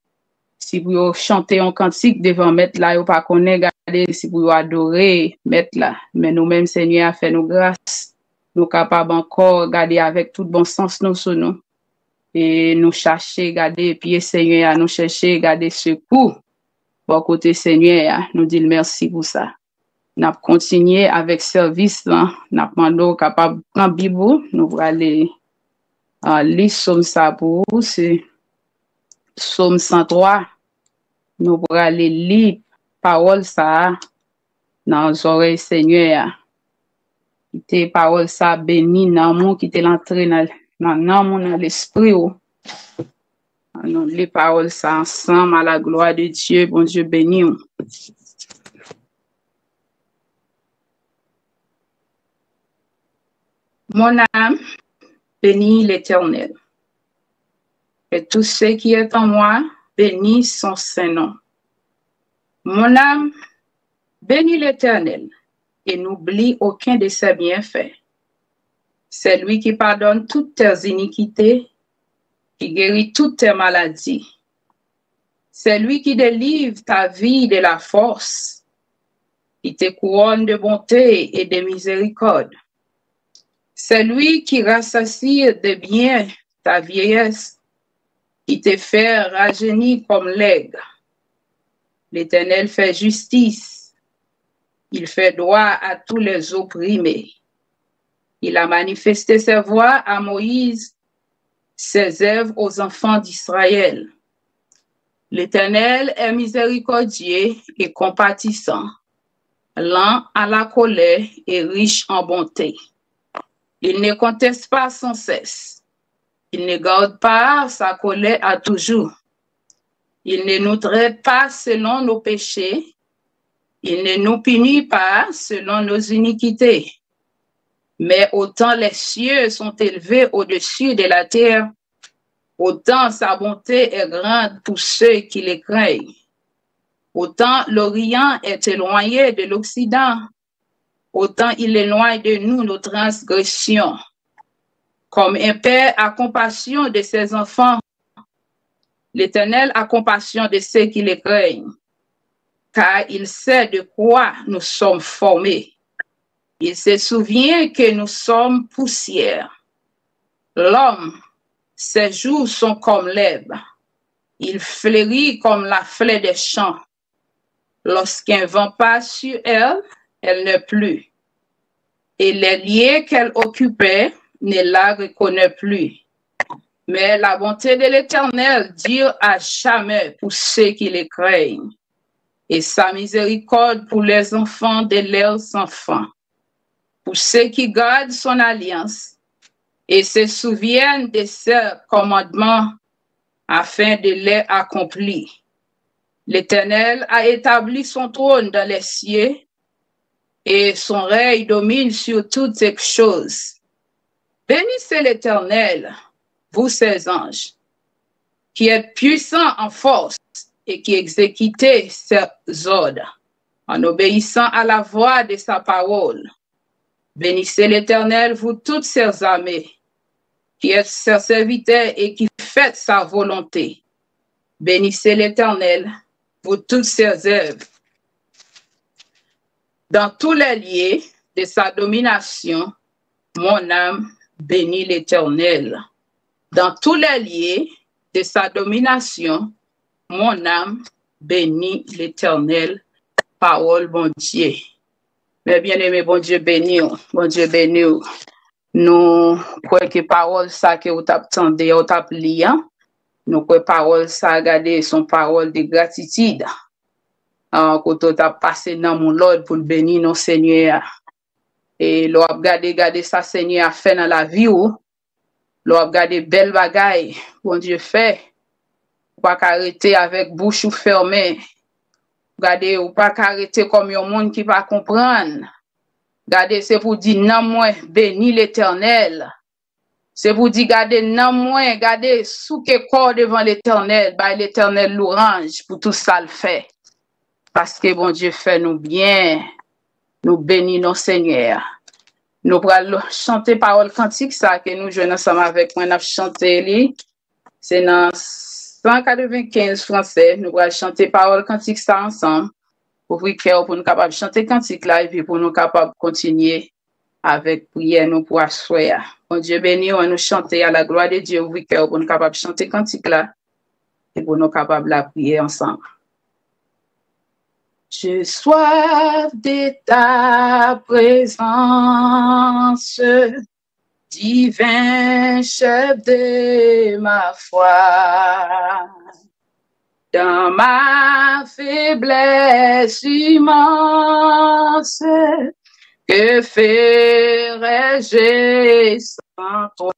si pou yo chante yon kantik devan Mèt la, yo pa konnen gade si pou yo adore Mèt la. Men nou menm, Senyè a fè nou gras, nou kapab ankò gade avèk tout bon sans nou sou nou. E nou chache gade pye Senyè a, nou chèche gade sekou bò kote Senyè a. Nou di l mèsi pou sa. N ap kontinye avèk sèvis lan. N ap mande w kapab pran Bib ou. Nou prale, ah, li Sòm sa pou ou. Se Sòm san twa. Nou prale li pawòl sa a nan zòrèy Senyè a. Kite pawòl sa a beni nanm ou, kite l antre nan, nan nanm ou, nan lespri w. Ann nou li pawòl sa a ansanm, à la gloire de Dieu, Bondye beni w. Mon âme, bénis l'Éternel, et tout ce qui est en moi, bénis son saint nom. Mon âme, bénis l'Éternel, et n'oublie aucun de ses bienfaits. C'est lui qui pardonne toutes tes iniquités, qui guérit toutes tes maladies. C'est lui qui délivre ta vie de la fosse, qui te couronne de bonté et de miséricorde. C'est lui qui rassasie de bien ta vieillesse, qui te fait rajeunir comme l'aigle. L'Éternel fait justice, il fait droit à tous les opprimés. Il a manifesté ses voies à Moïse, ses œuvres aux enfants d'Israël. L'Éternel est miséricordieux et compatissant, lent à la colère et riche en bonté. Il ne conteste pas sans cesse. Il ne garde pas sa colère à toujours. Il ne nous traite pas selon nos péchés. Il ne nous punit pas selon nos iniquités. Mais autant les cieux sont élevés au-dessus de la terre, autant sa bonté est grande pour ceux qui le craignent. Autant l'Orient est éloigné de l'Occident, autant il éloigne de nous nos transgressions. Comme un père a compassion de ses enfants, l'Éternel a compassion de ceux qui le craignent, car il sait de quoi nous sommes formés. Il se souvient que nous sommes poussière. L'homme, ses jours sont comme l'herbe. Il fleurit comme la fleur des champs. Lorsqu'un vent passe sur elle, elle n'est plus. Et les lieux qu'elle occupait ne la reconnaît plus. Mais la bonté de l'Éternel dure à jamais pour ceux qui le craignent, et sa miséricorde pour les enfants de leurs enfants, pour ceux qui gardent son alliance et se souviennent de ses commandements afin de les accomplir. L'Éternel a établi son trône dans les cieux et son règne domine sur toutes choses. Bénissez l'Éternel, vous ses anges, qui êtes puissants en force et qui exécutez ses ordres en obéissant à la voix de sa parole. Bénissez l'Éternel, vous toutes ses armées, qui êtes ses serviteurs et qui faites sa volonté. Bénissez l'Éternel, vous toutes ses œuvres. Dans tous les lieux de sa domination, mon âme bénit l'Éternel. Dans tous les lieux de sa domination, mon âme bénit l'Éternel. Pawòl Bondye. Mes bien-aimés, Bondye beni w. Bondye beni w. Nou kwè ke pawòl sa ke w t ap tande, w t ap li an, nou kwè pawòl sa, gade, se yon pawòl de gratitid. Ah, kote w t ap pase nanm ou lòd pou l beni non Senyè a. E lè w ap gade, gade sa Senyè a fè nan lavi w, lè w ap gade bèl bagay Bondye fè, ou pa ka rete avèk bouch ou fèmen. Gade, ou pa ka rete kòm yon moun ki pa konprann. Gade, se pou di nanm mwen, beni Letènèl. Se pou di, gade nanm mwen, gade, souke kò w devan Letènèl, bay Letènèl lwanj pou tout sa l fè. Paske Bondye fè nou byen. Nou beni non Senyè a. Nou pral chante pawòl kantik sa ke nou jwenn ansanm avèk mwen, n ap chante li. Se nan san katrevenkenz fransè, nou pral chante pawòl kantik sa ansanm. Ouvri kè w pou nou kapab chante kantik la, epi pou nou kapab kontinye avèk priyè nou pou aswè a. Bondye beni w, ann nou chante à la gloire de Dieu, ouvri kè w pou nou kapab chante kantik la, e pou nou kapab lapriyè ansanm. J'ai soif de ta présence, divin chef de ma foi. Dans ma faiblesse immense, que ferais-je sans toi?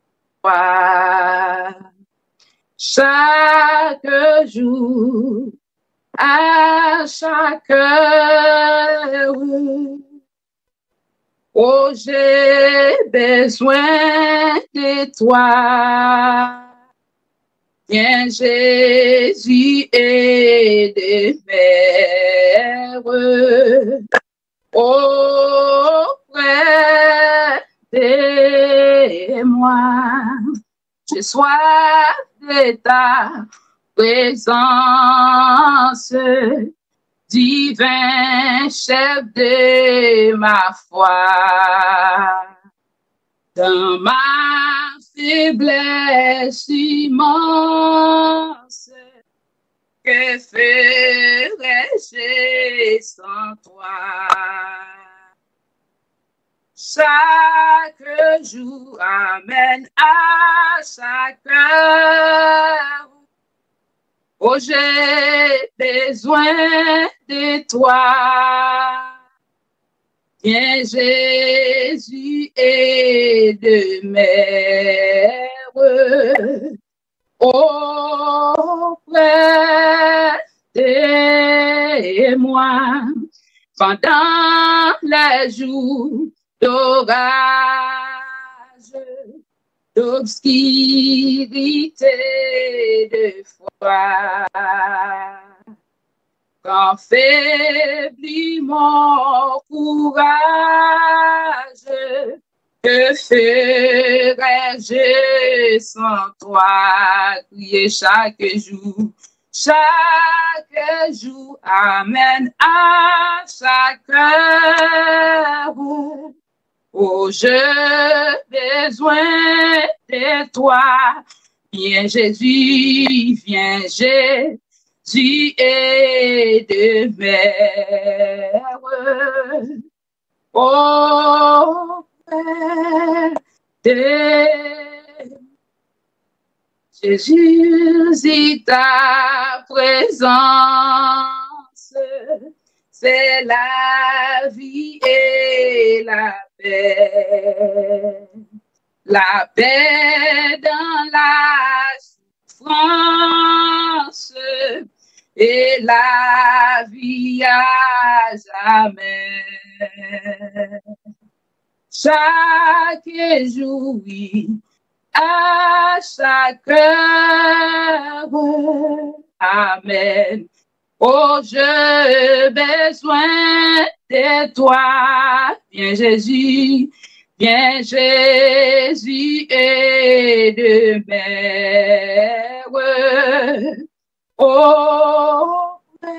Chaque jour, à chaque heure, oh, j'ai besoin de toi. Viens, Jésus, et demeure auprès de moi. J'ai soif de ta présence, divin chef de ma foi. Dans ma faiblesse immense, que ferais-je sans toi? Chaque jour, amen, à chaque heure, oh, j'ai besoin de toi. Viens, Jésus, et demeure auprès de moi. Pendant les jours d'orage, d'obscurité, de froid, quand faiblit mon courage, que ferais-je sans toi? Criez chaque jour, chaque jour, amen, à chaque heure. Oh, j'ai besoin de toi. Viens, Jésus, viens, Jésus, et demeure auprès de Jésus, ta présence, c'est la vie et la paix. La paix dans la souffrance et la vie à jamais. Chaque jour, oui, à chaque heure. Amen. Oh, j'ai besoin de toi. Viens, Jésus, viens, Jésus, et demeure auprès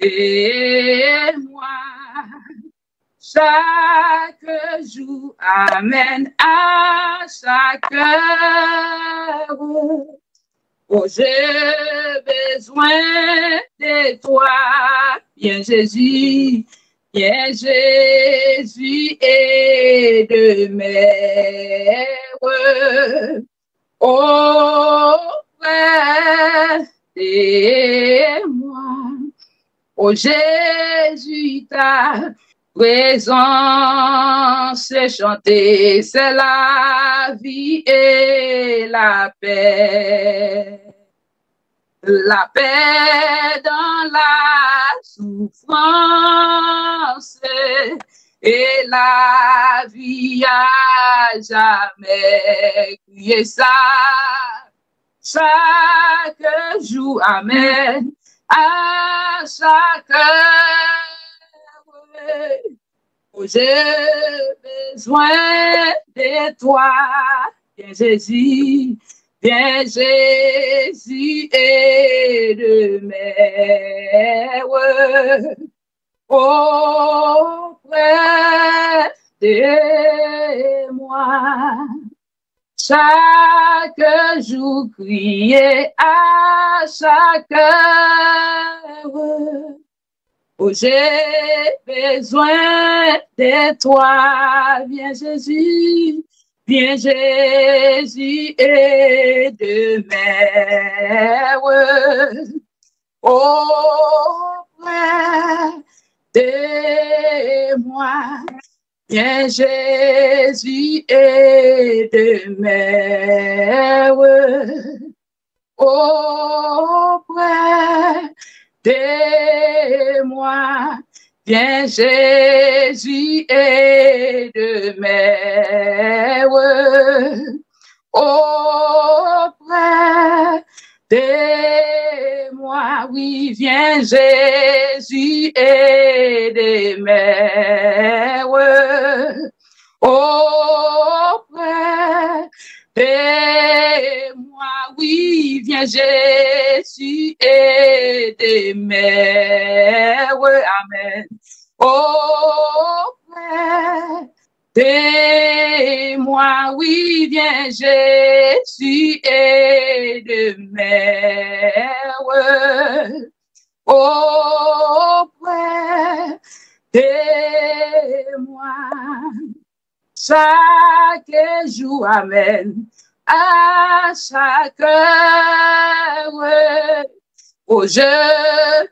de moi. Chaque jour, amen, à chaque heure. Oh, j'ai besoin de toi, viens Jésus, viens Jésus et demeure auprès de moi. Oh Jésus, ta présence chantée, c'est la vie et la paix. La paix dans la souffrance et la vie à jamais. Criez ça chaque jour, amen, à chaque heure. Oh, j'ai besoin de toi, viens Jésus, viens Jésus et demeure auprès de moi. Chaque jour crier à chaque heure. Oh, j'ai besoin de toi, viens Jésus, viens Jésus et demeure auprès de moi. Viens Jésus et demeure auprès de moi. Viens Jésus et demeure auprès de moi. Oui, viens Jésus et demeure auprès de moi. Oui, viens Jésus et demeure. Amen. Auprès de moi, oui, viens Jésus et demeure auprès de moi. Chaque jour, amen, à chaque heure. Oh, j'ai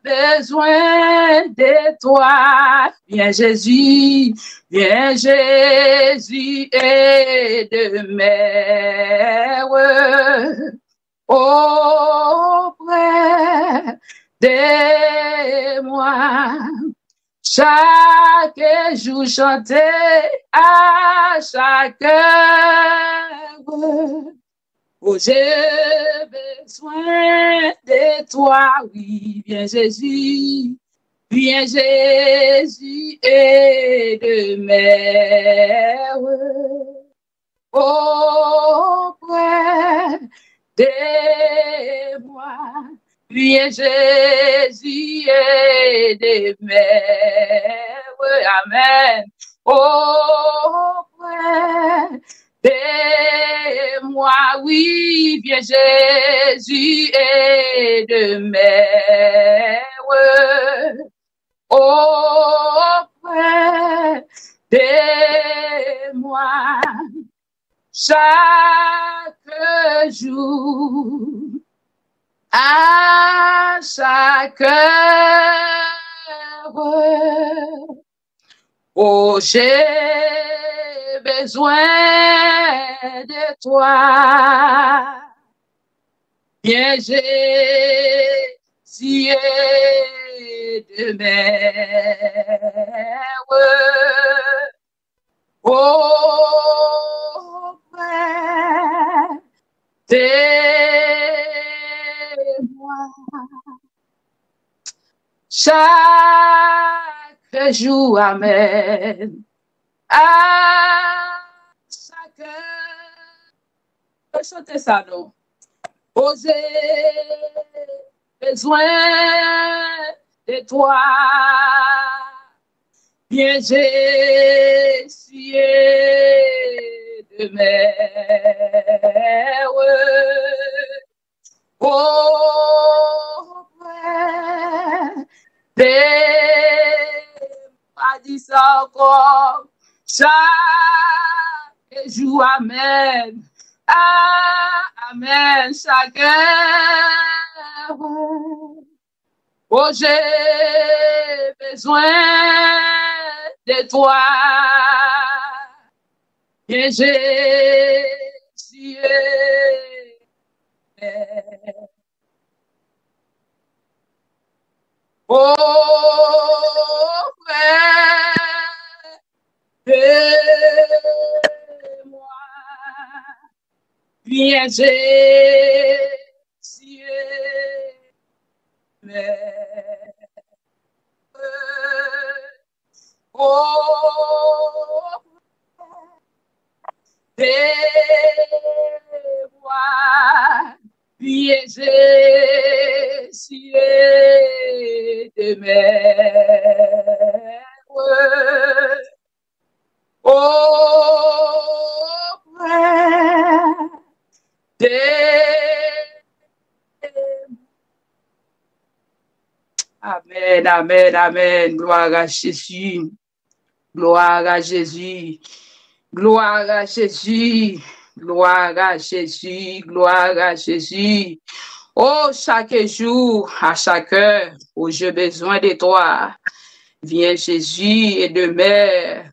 besoin de toi. Viens Jésus, viens Jésus et demeure auprès de moi. Chaque jour chanter à chaque heure. Oh, j'ai besoin de toi, oui, viens Jésus, viens Jésus et demeure auprès de moi. Viens Jésus et demeure. Amen. Auprès de moi, oui, viens Jésus et demeure auprès de moi chaque jour, à chaque heure. Oh, j'ai besoin de toi. Viens Jésus et demeure auprès de moi. Chaque jour, amen. À chaque heure. Chante sa non. Oh, j'ai besoin de toi. Viens Jésus et demeure. Oh, Chak jou, amèn. Ah, amèn. Chak jou. Oh, j'ai besoin de toi. Bien, Jésus, auprès de moi. Bien, Jésus, auprès de moi. Bien, Jésus, demeure auprès de moi. Amèn, amèn, amèn. Glwa a Jezi. Glwa a Jezi. Glwa a Jezi. Glwa a Jezi. Glwa a Jezi. Oh, chaque jour, à chaque heure, oh, j'ai besoin de toi. Viens, Jésus, et demeure.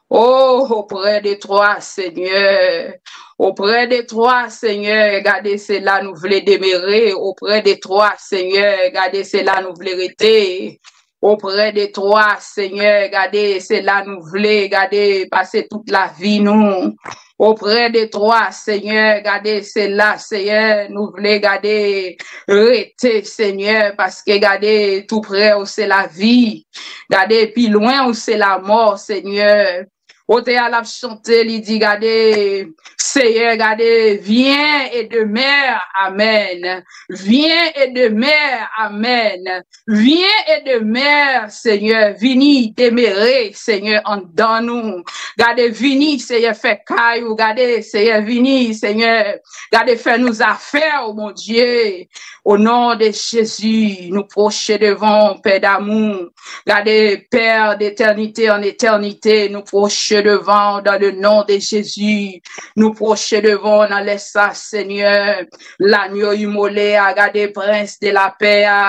Oh, auprès de toi, Seigneur. Auprès de toi, Seigneur, gade, se la nou vle demere. Auprès de toi, Seigneur, gade, se la nou vle rete. Auprès de toi, Seigneur, gade, se la nou vle, gade, pase tout lavi nou. Auprès de toi, Seigneur, gade, se la, Seigneur, nou vle, gade, rete, Seigneur, paske, gade, tou prè ou se lavi. Gade, pi lwen ou se lamò, Seigneur. Otè a l ap chante, li di, gade, Seyè, gade, viens et demeure, amèn. Viens et demeure, amèn. Viens et demeure, Seigneur. Vini demere, Seigneur, anndan nou. Gade, vini, Seyè, fè kay ou. Gade, Seyè, vini, Seigneur. Gade, fè nou zafè ou, Bondye. Au nom de Jésus, nou pwoche devan w, Pè damou. Gade, Père d'éternité en éternité, nou pwoche devan w dans le nom de Jésus. Nou pwoche devan w nan lè sa, Senyè. Lanyo imole a, gade, Prens de lapè a,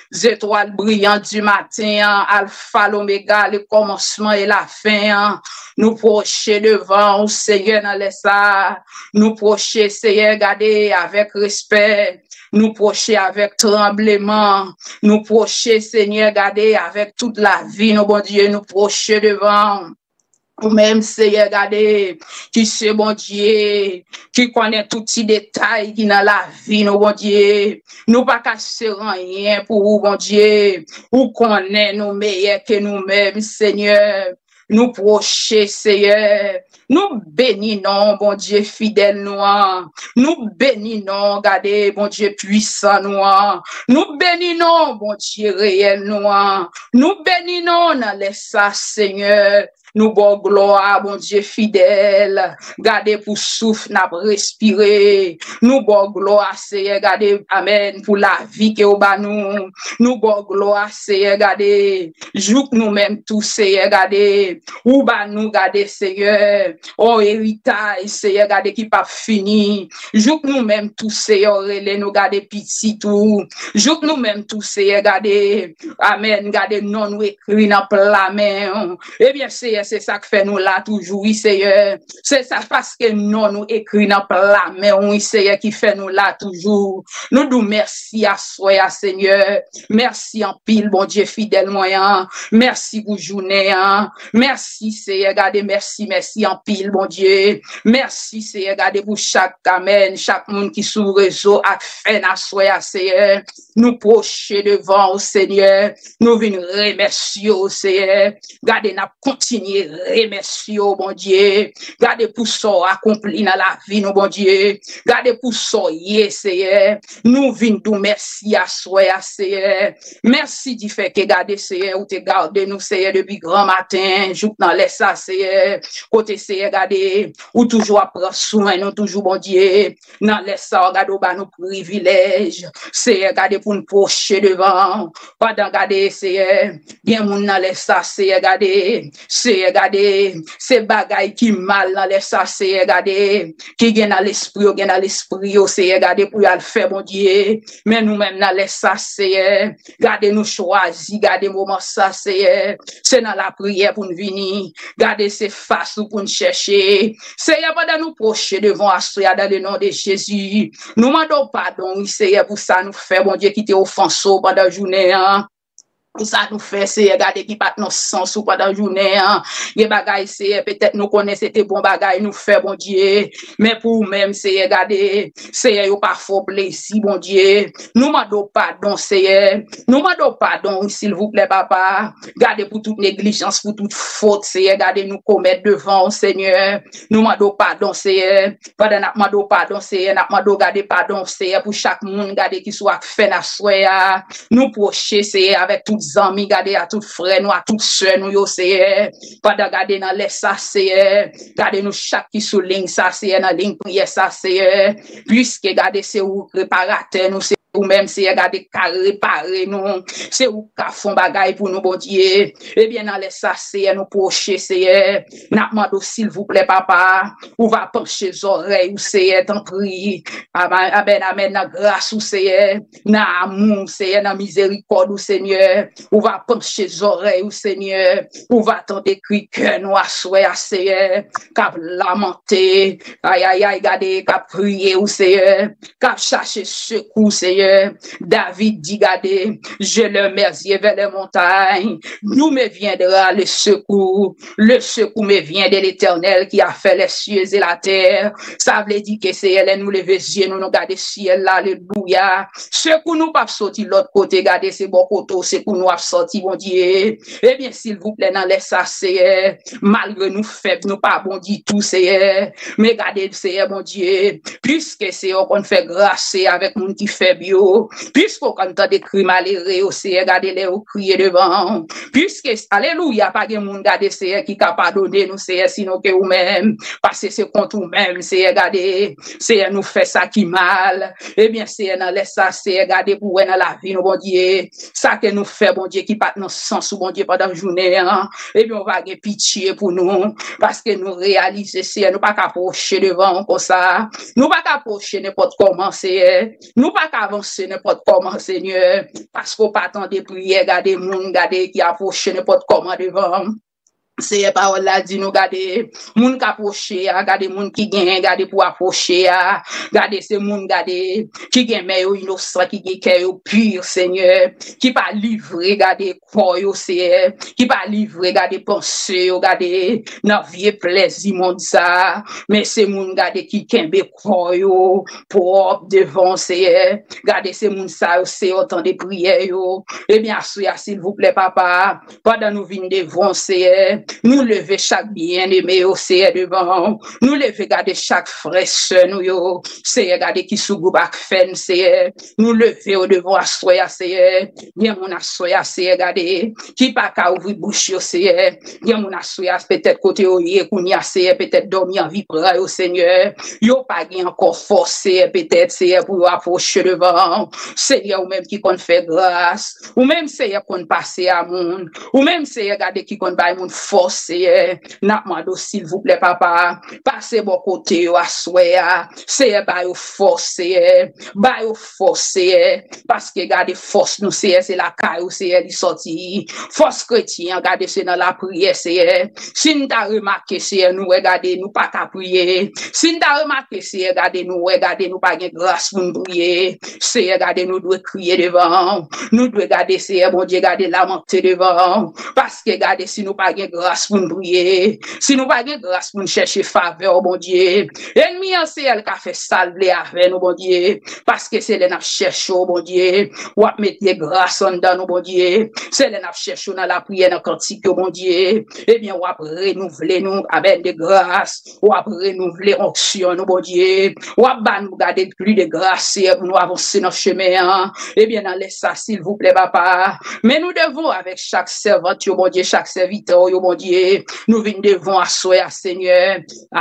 zetwal briyan di maten an, Alfa, Lomega, le kòmansman e lafen an. Nou pwoche devan w, Senyè, nan lè sa. Nou pwoche, Senyè, gade, avèk respè. Nou pwoche avèk tranbleman. Nou pwoche, Senyè, gade, avèk tout lavi nou, Bondye, nou pwoche devan w. Ou menm, Senyè, gade, ki se Bondye, ki konnen tout ti detay ki nan lavi nou, Bondye. Nou pa kache anyen pou ou, Bondye. Ou konnen nou meyè ke nou menm, Senyè. Nou pwoche, Senyè. Nou beni non Bondye fidèl nou an. Nou beni non, gade, Bondye pwisan nou an. Nou beni non Bondye reyèl nou an. Nou beni non nan lè sa, Senyè. Nou ba w glwa, Bondye fidèl. Gade pou souf n ap respire. Nou ba w glwa, Senyè. Gade, amèn, pou lavi ke w ba nou. Nou ba w glwa, Senyè. Gade, jouk nou menm tou, Senyè. Gade, ou ba nou, gade, Senyè, on eritaj, Senyè, gade, ki p ap fini. Jouk nou menm tou, Senyè, w rele nou, gade, pitit ou. Jouk nou menm tou, Senyè, gade, amèn, gade, non nou ekri nan pla men w. Ebyen, Senyè, se sa k fè nou la toujou, wi, Senyè. Se sa, paske non nou ekri nan pla men w, wi, Senyè, ki fè nou la toujou. Nou di w mèsi aswè a, Senyè. Mèsi anpil, Bondye fidèl mwen an. Mèsi pou jounen an. Mèsi, Senyè, gade, mèsi, mèsi anpil, Bondye. Mèsi, Senyè, gade, pou chak, amèn, chak moun ki sou rezo ak fèn aswè a, Senyè. Nou pwoche devan w, Senyè. Nou vin remèsye w, Senyè. Gade, n ap kontinye remèsye w, Bondye. Gade pou sa w akonpli nan lavi nou, Bondye. Gade pou sa w ye, Senyè. Nou vin di w mèsi aswè a, Senyè. Mèsi difè ke gade, Senyè, ou te gade nou, Senyè, depi granmaten jouk nan lè sa, Senyè. Kote, Senyè, gade, ou toujou ap pran swen nou, toujou, Bondye. Nan lè sa, gade, ou ba nou privilèj, Senyè, gade, pou n pwoche devan w. Pandan, gade, Senyè, gen moun nan lè sa, Senyè, gade, se Seyè, gade, se bagay ki mal nan lè sa, Seyè, gade, ki gen nan lespri yo, gen nan lespri yo, Seyè, gade, pou y al fè, Bondye. Men nou menm nan lè sa, Seyè, gade, nou chwazi, gade, moman sa, Seyè, se nan lapriyè pou n vini. Gade, se fas ou pou n chèche. Seyè, pandan nou pwoche devan w aswè a, dans le nom de Jésus, nou mande w padon, wi, Seyè, pou sa nou fè, Bondye, ki te ofanse w pandan jounen an. Pou sa nou fè, Seyè, gade, ki pa t nan sans ou pandan jounen an. Gen bagay, Seyè, petèt nou konnen se te bon bagay nou fè, Bondye. Men pou ou menm, Seyè, gade, Seyè, yo pa fè w plezi, Bondye. Nou mande w padon, Seyè. Nou mande w padon, wi, silvouplè, papa. Gade, pou tout neglijans, pou tout fot, Seyè, gade, nou komèt devan w, Senyè. Nou mande w padon, Seyè. Pandan n ap mande w padon, Seyè, n ap mande w gade padon, Seyè, pou chak moun, gade, ki sou ak fè n aswè a. Nou pwoche, Seyè, avèk tout zanmi, gade, a tout frè nou, a tout sè nou yo, Seyè. Pandan, gade, nan lè sa, Seyè, gade, nou chak ki sou liy sa, Seyè, nan liy priyè sa, Seyè. Piske, gade, se ou reparatè nou, se ou menm, Seyè, gade, ka repare nou. Se ou ka fè yon bagay pou nou, Bondye. Ebyen, nan lè sa, Seyè, nou pwoche, Seyè. N ap mande w, silvouplè, papa, ou va panche zòrèy ou, Seyè, tanpri. Amèn, amèn, amèn, nan gras ou, Seyè, nan amou, Seyè, nan mizerikòd ou, Senyè. Ou va panche zòrèy ou, Senyè. Ou va tande kri kè nou aswè a, Seyè, k ap lamante. Ay, ay, ay, gade, k ap kriye ou, Seyè, k ap chache sekou, Seyè. David di, gade, je lève mes yeux vers les montagnes, d'où me viendra le secours? Le secours me vient de l'Éternel qui a fait les cieux et la terre. Sa vle di ke, Seyè, lè nou leve zye nou, nou gade syèl la, alelouya. Sekou nou p ap soti lòt kote, gade, se bò kote w sekou nou ap soti, Bondye. Ebyen, silvouplè, nan lè sa, Seyè, malgre nou fèb, nou pa bon ditou, Seyè. Men gade, Seyè Bondye, piske, Seyè, w konn fè gras, Seyè, avèk moun ki fèb yo. Piske w konn tande kri malere yo, Seyè, gade lè yo kriye devan w. Piske, alelouya, pa gen moun, gade, Seyè, ki ka padone nou, Seyè, sinon ke ou menm. Paske se kont ou menm, Seyè, gade, Seyè, nou fè sa ki mal. Ebyen, Seyè, nan lè sa, Seyè, gade pou wè nan lavi nou, Bondye. Sa ke nou fè, Bondye, ki pa t nan sans ou, Bondye, pandan jounen an. Ebyen, ou va gen pitye pou nou. Paske nou reyalize, Seyè, nou pa ka pwoche devan w konsa. Nou pa ka pwoche nenpòt kòman, Seyè. Nou pa ka avanse nenpòt kòman, Senyè. Paske w pa tande priyè, gade moun, gade ki apwoche nenpòt kòman devan w. Seyè, pawòl la di nou, gade moun k apwoche a, gade moun ki genyen, gade pou apwoche a, gade se moun, gade ki gen men yo inosan, ki gen kè yo pi, Senyè, ki pa livre, gade kò yo, Seyè, ki pa livre, gade panse yo, gade nan vye plèzi mond sa, men se moun, gade ki kenbe kò yo pwòp devan w, Seyè, gade se moun sa yo, Seyè, w tande priyè yo, ebyen, aswè a, silvouplè, papa, pandan nou vin devan w, Seyè, nou leve chak byeneme yo, Seyè, devan w. Nou leve gade chak frè, sè nou yo, Seyè, gade ki sou gwoup ak fè n, Seyè. Nou leve yo devan w aswè a, Seyè. Gen moun aswè a, Seyè, gade, ki pa ka ouvri bouch yo, Seyè. Gen moun aswè a, petèt kote yo ye kounye a, Seyè, petèt dòmi anvi pran yo, Senyè. Yo pa gen ankò fòs, Seyè, petèt, Seyè, pou yo apwoche devan w. Senyè, ou menm ki konn fè gras. Ou menm, Seyè, konn pase a moun. Ou menm, Seyè, gade ki konn bay moun fòs, Seyè. N ap mande w, silvouplè, papa, pase bò kote yo aswè a. Seyè, ba yo fòs, Seyè. Ba yo fòs, Seyè. Paske gade fòs nou, Seyè, se lakay ou, Seyè, li sòti. Fòs kretyen an, gade, se nan lapriyè, Seyè. Si n ta remake, Seyè, nou wè, gade, nou pa ka priye. Si n ta remake, Seyè, gade, nou wè, gade, nou pa gen gras pou n priye. Seyè, gade, nou dwe kriye devan w. Nou dwe gade, Seyè Bondye, gade lamante devan w. Paske gade, si nou pa gen gras pou n priye, si nou pa gen gras pou n chèche favè w, Bondye, ènmi an, Seyè, l ka fè sa l vle avè nou, Bondye. Paske se lè n ap chèche w, Bondye, w ap mete gras anndan nou, Bondye. Se lè n ap chèche w nan lapriyè, nan kantik yo, Bondye, ebyen, w ap renouvle nou avèk de gras. W ap renouvle onksyon nou, Bondye. W ap ba nou gade pli de gras, Seyè, pou nou avanse nan chemen an. Ebyen, nan lè sa, silvouplè, papa, men nou devan w avèk chak sèvant yo, Bondye, chak sèvitè w yo, Bondye. Nou vin devan w aswè a, Senyè.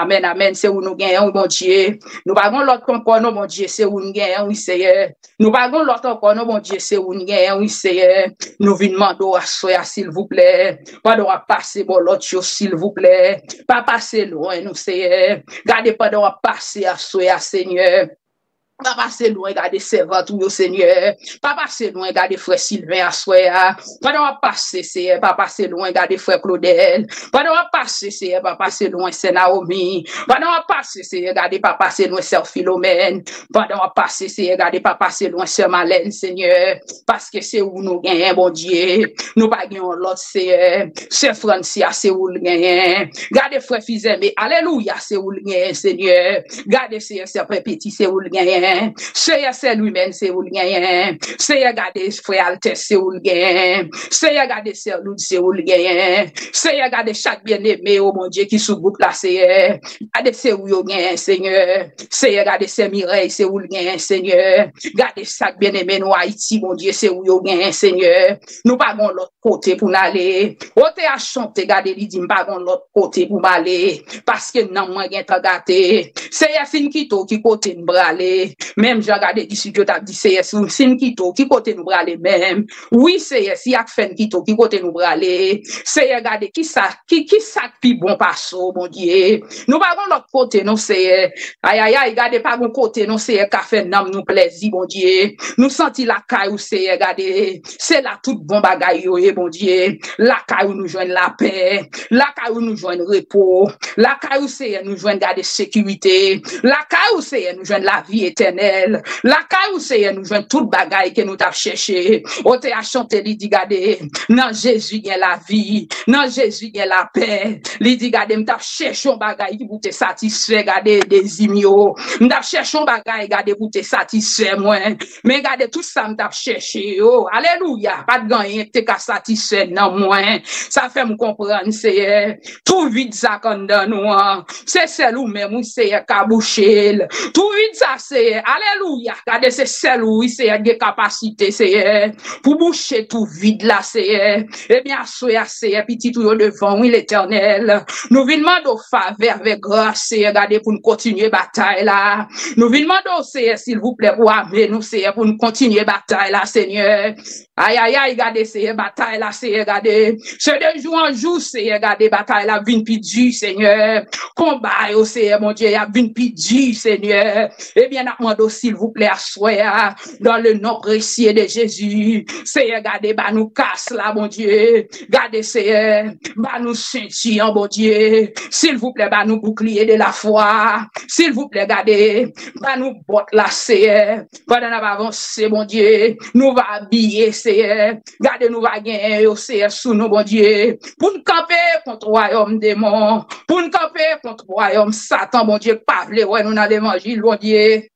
Amèn, amèn. Se ou nou genyen, wi, Bondye. Nou pa gen lòt ankò, non, Bondye. Se ou nou genyen, wi, Senyè. Nou pa gen lòt ankò, non, Bondye. Se ou nou genyen, wi, Senyè. Nou vin mande w aswè a, silvouplè. Pandan w ap pase bò lòt yo, silvouplè. Pa pase lwen nou, Senyè. Gade pandan w ap pase aswè a, Senyè. Pa pase lwen, gade sèvant ou yo, Senyè. Pa pase lwen, gade frè Silven aswè a. Pandan w ap pase, Senyè, pa pase lwen, gade frè Claudel. Pandan w ap pase, Senyè, pa pase lwen, sè Naomi. Pandan w ap pase, Senyè, gade pa pase lwen, sè Filomèn. Pandan w ap pase, Senyè, gade pa pase lwen, sè Malèn, Senyè. Paske se ou nou genyen, Bondye. Nou pa gen yon lòt, Senyè. Sè Francia, se ou l genyen. Gade frè Fizeme, alelouya, se ou l genyen, Senyè. Gade, Senyè, sè Pèpeti, se ou l genyen. Seyè, sè Limèn, se ou l genyen. Seyè, gade frè Altès, se ou l genyen. Seyè, gade sè Loud, se ou l genyen. Seyè, gade chak byeneme, o Bondye, ki sou gwoup la, Seyè. Gade se ou yo genyen, Senyè. Seyè, gade sè Mirèy, se ou l genyen, Senyè. Gade chak byeneme nou Ayiti, Bondye, se ou yo genyen, Senyè. Nou pa gen lòt kote pou n ale. O te a chante, gade, li di, "M pa gen lòt kote pou m ale, paske nanm mwen gentan gate." Seyè, si n kite w, ki kote n prale? Menm jan, gade, disip yo t ap di, "Seyè, si, si n kite w, ki kote nou prale menm?" Wi, Seyè, si y ak fè n kite w, ki kote nou prale? Seyè, gade, ki sa, ki, ki sa k pi bon pase w, Bondye? Nou pa gen lòt kote, non, Seyè. Ayayay, gade, pa gen kote, non, Seyè, ka fè nanm nou plèzi, Bondye. Nou santi lakay ou, Seyè, gade. Se la tout bon bagay yo ye, Bondye. Lakay ou nou jwenn lapè. Lakay ou nou jwenn repo. Lakay ou, Seyè, nou jwenn, gade, sekirite. Lakay ou, Seyè, nou jwenn lavi etènèl. Lakay ou, Seyè, nou jwenn tout bagay ke nou t ap chèche. O te a chante, li di, gade, nan Jezi gen lavi. Nan Jezi gen lapè. Li di, gade, m t ap chèche yon bagay ki pou te satisfè, gade, dezi m yo. M t ap chèche yon bagay, gade, pou te satisfè mwen. Men gade, tout sa m t ap chèche yo, alelouya, pa t gen anyen ki te ka satisfè nanm mwen. Sa fè m konprann, Seyè, tou vid sa k anndan nou an, se sèl ou menm, wi, Seyè, ka bouche l. Tou vid sa, Seyè, alelouya, gade, se sèl ou, wi, Seyè, ki gen kapasite, Seyè, pou bouche tou vid la, Seyè. Ebyen, aswè a, Seyè, pitit ou yo devan w, wi, Letènèl. Nou vin mande w favè avèk gras, Seyè, gade, pou n kontinye batay la. Nou vin mande w, Seyè, silvouplè, pou ame nou, Seyè, pou n kontinye batay la, Senyè. Ayayay, gade, Seyè, batay la, Seyè, gade. Se de jou an jou, Seyè, gade, batay la ap vin pi di, Senyè. Konba yo, Seyè, Bondye, y ap vin pi di, Senyè. Ebyen, n ap mande w, silvouplè, aswè a, dans le nom précieux de Jésus. Seyè, gade, ba nou kas la, Bondye. Gade, Seyè, ba nou senti an, Bondye. Silvouplè, ba nou boukliye de lafwa. Silvouplè, gade, ba nou bòt la, Seyè. Pandan n ap avanse, Bondye, nou va abiye, Seyè. Gade, nou va genyen yo, Seyè, sou nou, Bondye. Pou n kanpe kont wayòm demon. Pou n kanpe kont wayòm Satan, Bondye, k pa vle wè nou nan levanjil, Bondye.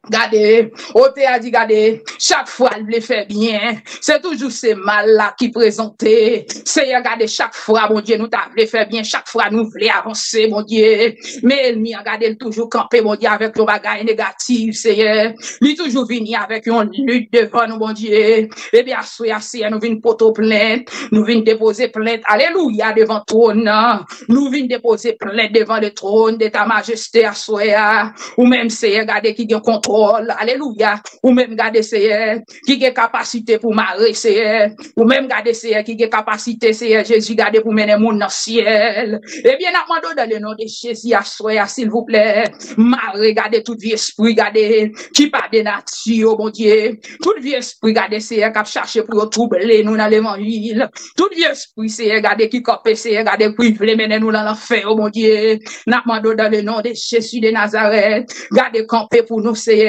Gade, otè a di, gade, chak fwa l vle fè byen, se toujou se mal la ki prezante. Seyè, gade, chak fwa, Bondye, nou ta vle fè byen, chak fwa nou vle avanse, Bondye. Men ènmi an, gade, l toujou kanpe, Bondye, avèk yon bagay negatif, Seyè. Li toujou vini avèk yon lit devan nou, Bondye. Ebyen, aswè a, Seyè, nou vin pote w plent, nou vin depoze plent, alelouya, devan twòn nan. Nou vin depoze plent devan le trône de ta majesté aswè a. Ou menm, Seyè, gade ki gen kontwòl. Alelouya. Ou menm, gade, Seyè, ki gen kapasite pou mare, Seyè. Ou menm, gade, Seyè, ki gen kapasite, Seyè Jezi, gade pou mennen moun nan syèl. Ebyen, n ap mande w dans le nom de Jésus aswè a, silvouplè. Mare, gade, tout vye espri, gade, ki pa de nati yo, Bondye. Tout vye espri, gade, Seyè, k ap chache pou yo twouble nou nan levanjil. Tout vye espri, Seyè, gade, ki kanpe, Seyè, gade, ki vle mennen nou nan lanfè, o Bondye. N ap mande w dans le nom de Jésus de Nazareth. Gade, kanpe pou nou, Seyè.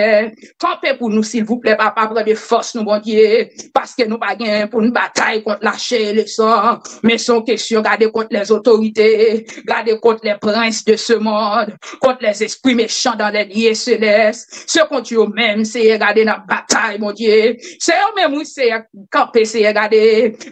Kanpe pou nou, silvouplè, papa, pran de fòs nou, Bondye. Paske nou pa gen pou n batay kont lachè e lesan. Men se yon kesyon, gade, kont lèzotorite. Gade, kont les princes de ce monde. Kont les esprits méchants dans les lieux célestes. Se kont yo menm, Seyè, gade, n ap batay, Bondye. Se yo menm, wi, Seyè, kanpe, Seyè, gade,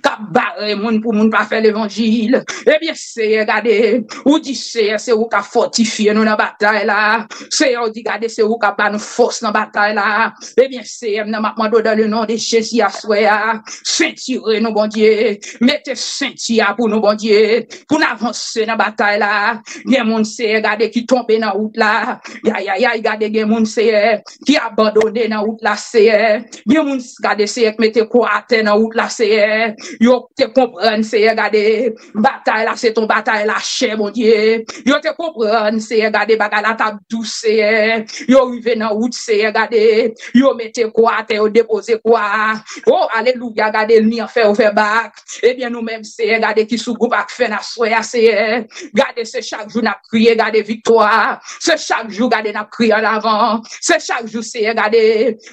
k ap bare moun pou moun pa fè levanjil. Ebyen, Seyè, gade, ou di, Seyè, se ou k ap fòtifye nou nan batay la. Seyè, ou di, gade, se ou k ap ba nou fòs. fòs nan batay la. Ebyen, Seyè m nan, m ap mande w dans le nom de Jésus aswè a, sentire nou, Bondye. Mete senti a pou nou, Bondye, pou n avanse nan batay la. Gen moun, Seyè, gade, ki tonbe nan wout la. Yayayay, gade, gen moun, Seyè, ki abandone nan wout la, Seyè. Gen moun, gade, Seyè, ki mete kò atè nan wout la, Seyè. Yo te konprann, Seyè, gade, batay la, se t on batay lachè, Bondye. Yo te konprann, Seyè, gade, bagay la t ap dous, Seyè. Yo rive nan wout, Seyè, gade, yo mete kò atè, yo depoze kò a. O, alelouya, gade, ènmi an fè yo fè bak. Ebyen, nou menm, Seyè, gade, ki sou gwoup ak fè n aswè a, Seyè. Gade, se chak jou n ap kriye, gade, viktwa. Se chak jou, gade, n ap kriye an avan. Se chak jou, Seyè, gade,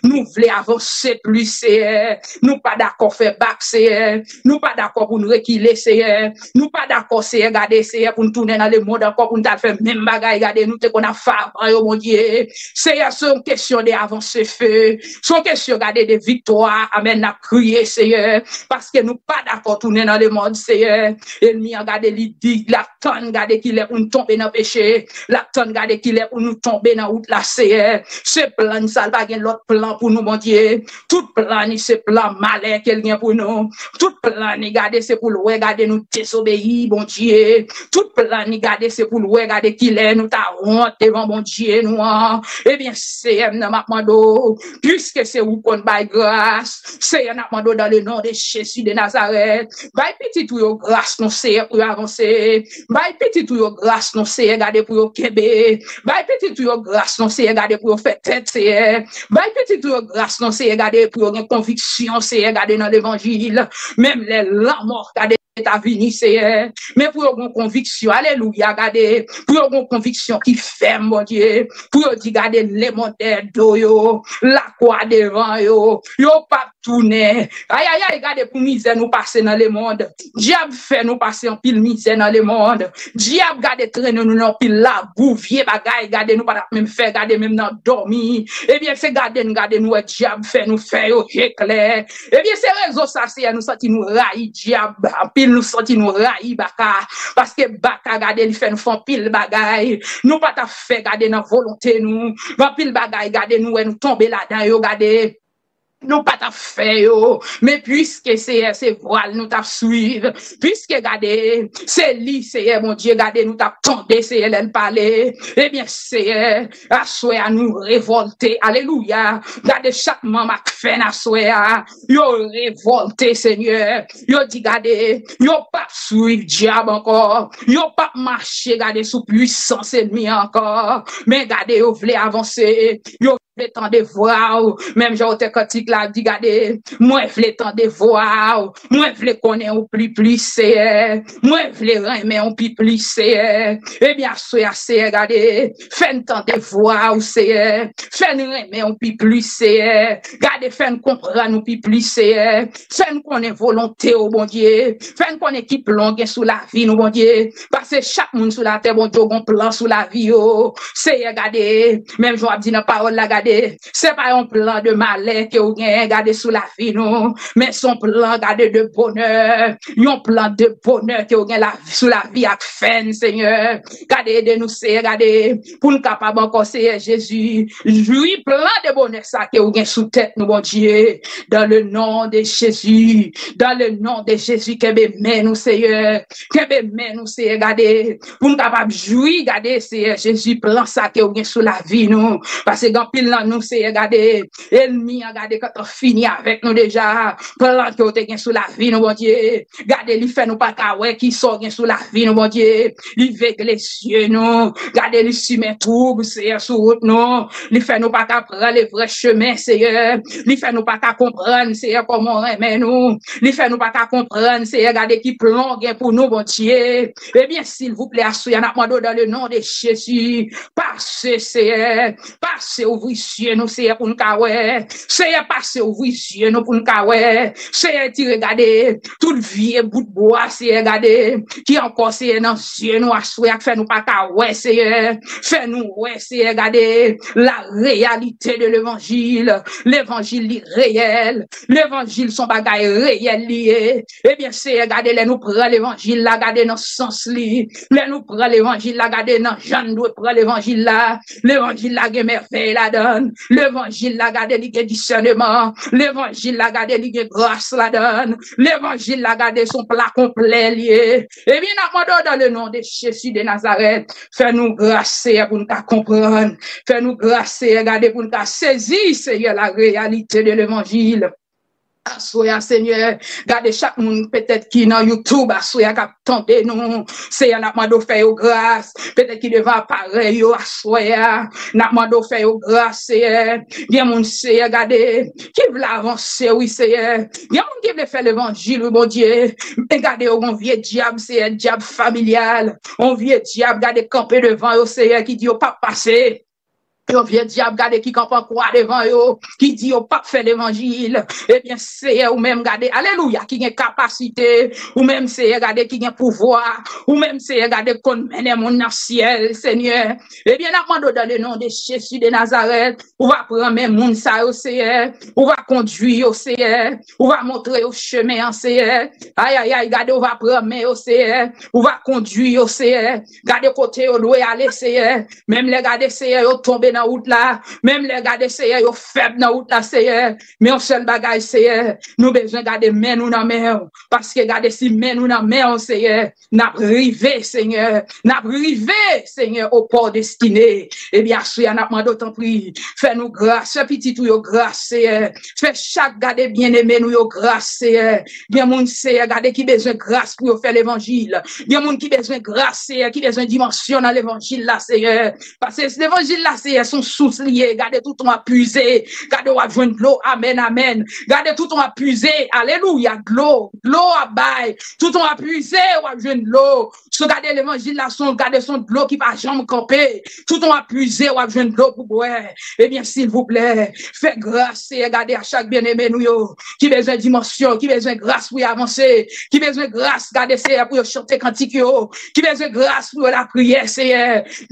nou vle avanse plis, Seyè. Nou pa dakò fè bak, Seyè. Nou pa dakò pou n rekile, Seyè. Nou pa dakò, Seyè, gade, Seyè, pou n tounen nan lemonn ankò, pou n t al fè menm bagay, gade, nou te konn ap fè avan yo, Bondye. Seyè, se yon kesyon de avanse, fe. Se yon kesyon, gade, de viktwa. Amèn, n ap kriye, Seyè, paske nou pa dakò tounen nan lemonn, Seyè. Ènmi an, gade, li di, l ap tann, gade, kilè pou n tonbe nan peche. L ap tann, gade, kilè pou nou tonbe nan wout la, Seyè. Se plan sa, l pa gen lòt plan pou nou, Bondye. Tout plan ni se plan malè ke l gen pou nou. Tout plan ni, gade, se pou l wè, gade, nou dezobeyi, Bondye. Tout plan ni, gade, se pou l wè, gade, kilè nou ta wont devan Bondye nou an. Ebyen, Seyè m nan, m ap mande w, piske se ou konn bay gras, Seyè, n ap mande w dans le nom de Jésus de Nazareth, bay pitit ou yo gras, non, Seyè, pou yo avanse. Bay pitit ou yo gras, non, Seyè, gade, pou yo kenbe. Bay pitit ou yo gras, non, Seyè, gade, pou yo fè tèt, Seyè. Bay pitit ou yo gras, non, Seyè, gade, pou yo gen konviksyon, Seyè, gade, nan levanjil. Menm lè lanmò, gade, ta vini, Seyè. Men pou yo gen konviksyon, alelouya, gade, pou yo gen konviksyon ki fèm, Bondye. Pou yo di, gade, lemonn dèyè do yo, lakwa devan yo. Yo p ap tounen. Ayayay, gade pou mizè nou pase nan lemonn. Dyab fè nou pase anpil mizè nan lemonn. Dyab, gade, trennen nou nan anpil labou, vye bagay, gade, nou pa t ap menm fè, gade, menm nan dòmi. Ebyen, se gade n, gade nou wè dyab fè nou fè yo eklè. Ebyen, se rezon sa, Seyè, nou santi nou rayi dyab. Anpil nou santi nou rayi baka. Paske baka, gade, li fè nou fè anpil bagay. Nou pa t ap fè, gade, nan volonte nou. Anpil bagay, gade, nou wè nou tonbe ladan yo, gade. Nou pa t ap fè yo. Men piske, Seyè, se vwa l nou t ap swiv. Piske, gade, se li, Seyè Bondye, gade, nou t ap tande, Seyè, lè l pale. Ebyen, Seyè, aswè a, nou revòlte. Alelouya. Gade chak manm ak fè n aswè a. Yo revòlte, Senyè. Yo di, gade, yo p ap swiv dyab ankò. Yo p ap mache, gade, sou pwisans ènmi an ankò. Men gade, yo vle avanse. Yo vle tande vwa w. Menm jan otè kantik la di, gade, mwen vle tande vwa w. Mwen vle konnen w pi plis, Seyè. Mwen vle renmen w pi plis, Seyè. Ebyen, aswè a, Seyè, gade, fè n tande vwa w, Seyè. Fè n renmen w pi plis, Seyè. Gade, fè n konprann w pi plis, Seyè. Fè n konnen volonte w, Bondye. Fè n konnen ki plan w gen sou lavi nou, Bondye. Paske chak moun sou latè, Bondye, w gen plan sou lavi yo. Seyè, gade, menm jan w ap di nan pawòl la, gade, se pa yon plan de malè ke w gen, gade, sou lavi nou, men se yon plan, gade, de bonè, yon plan de bonè ke w gen la, sou lavi ak fè n, Senyè. Gade, ede nou, Seyè, gade, pou n kapab ankò, Seyè Jezi, jwi plan de bonè sa ke w gen sou tèt nou, Bondye, dans le nom de Jésus, dans le nom de Jésus, kenbe men nou, Seyè, kenbe men nou, Seyè, gade, pou n kapab jwi, gade, Seyè Jezi, plan sa ke w gen sou lavi nou. Paske gen anpil nan nou, Seyè, gade, ènmi an, gade, gentan fini avèk nou deja. Plan ke w te gen sou lavi nou, Bondye. Gade, li fè nou pa ka wè kisa w gen sou lavi nou, Bondye. Li vegle zye nou. Gade, li simen twoub, Seyè, sou wout nou. Li fè nou pa ka pran le vrè chemen, Seyè. Li fè nou pa ka konprann, Seyè, kòman w renmen nou. Li fè nou pa ka konprann, Seyè, gade ki plan w gen pou nou, Bondye. Ebyen, silvouplè, aswè a, n ap mande w dans le nom de Jésus. Pase, Seyè. Pase, ouvri zye nou, Seyè, pou n ka wè. Seyè, pase, ouvri zye nou pou n ka wè. Seyè, tire, gade, tout vye bout bwa, Seyè, gade, ki ankò, Seyè, nan zye nou aswè a, k fè nou pa ka wè, Seyè. Fè nou wè, Seyè, gade, la réalité de l'évangile. Levanjil li reyèl. Levanjil se yon bagay reyèl li ye. Ebyen, Seyè, gade, lè nou pran levanjil la, gade, nan sans li. Lè nou pran levanjil la, gade, nan jan n dwe pran levanjil la. Levanjil la gen mèvèy ladan. ladann. Levanjil la, gade, li gen disèneman. Levanjil la, gade, li gen gras ladann. Levanjil la, gade, se yon pla konplè li ye. Ebyen, n ap mande w, dans le nom de Jésus de Nazareth, fè nou gras, Seyè, pou n ka konprann. Fè nou gras, Seyè, gade, pou n ka sezi, Seyè, la réalité de levanjil. Aswè a, Senyè, gade chak moun petèt ki nan YouTube aswè a k ap tande nou. Seyè, n ap mande w fè yo gras. Petèt ki devan aparèy yo aswè a, n ap mande w fè yo gras, Seyè. Gen moun, Seyè, gade, ki vle avanse, wi, Seyè. Gen moun ki vle fè levanjil, wi, Bondye. Men gade yo, yon vye dyab, Seyè, dyab familyal. Yon vye dyab, gade, kanpe devan yo, Seyè, ki di yo p ap pase. Yon vye dyab, gade, ki kanpe an kwa devan yo, ki di yo p ap fè levanjil. Ebyen, Seyè, ou menm, gade, alelouya, ki gen kapasite, ou menm, Seyè, gade, ki gen pouvwa, ou menm, Seyè, gade, konn mennen moun nan syèl, Senyè. Ebyen, n ap mande w, dans le nom de Jésus de Nazareth, ou va pran men moun sa yo, Seyè, ou va kondui yo, Seyè, ou va montre yo chemen an, Seyè. Ay, ay, ay, gade, ou va pran men yo, Seyè, ou va kondui yo, Seyè. Gade kote yo dwe ale, Seyè. Menm lè gade, Seyè, yo tonbe nan wout la. Menm lè gade, Seyè, yo fèb nan wout la, Seyè. Men yon sèl bagay, Seyè, nou bezwen gade men nou nan men w. Paske gade, si men nou nan men w, Seyè, n ap rive, Senyè. N ap rive, Senyè, au port destiné. Ebyen, aswè a, n ap mande w, tanpri, fè nou gras, fè pitit ou yo gras, Seyè. Fè chak, gade, byeneme nou yo gras, Seyè. Gen moun, Seyè, gade, ki bezwen gras pou yo fè levanjil. Gen moun ki bezwen gras, Seyè, ki bezwen dimansyon nan levanjil la, Seyè. Paske levanjil la, Seyè, se yon sous li ye. Gade, toutan w ap puize, gade, w ap jwenn dlo. Amèn, amèn. Gade, toutan w ap puize, alelouya, dlo, dlo w ap bay. Toutan w ap puize, w ap jwenn dlo. Si w gade levanjil la, se yon, gade, se yon dlo ki pa janm kanpe. Toutan w ap puize, w ap jwenn dlo pou bwè. Ebyen, silvouplè, fè gras, Seyè, gade, a chak byeneme nou yo ki bezwen dimansyon, ki bezwen gras pou y avanse, ki bezwen gras, gade, Seyè, pou yo chante kantik yo, ki bezwen gras pou yo lapriyè, Seyè.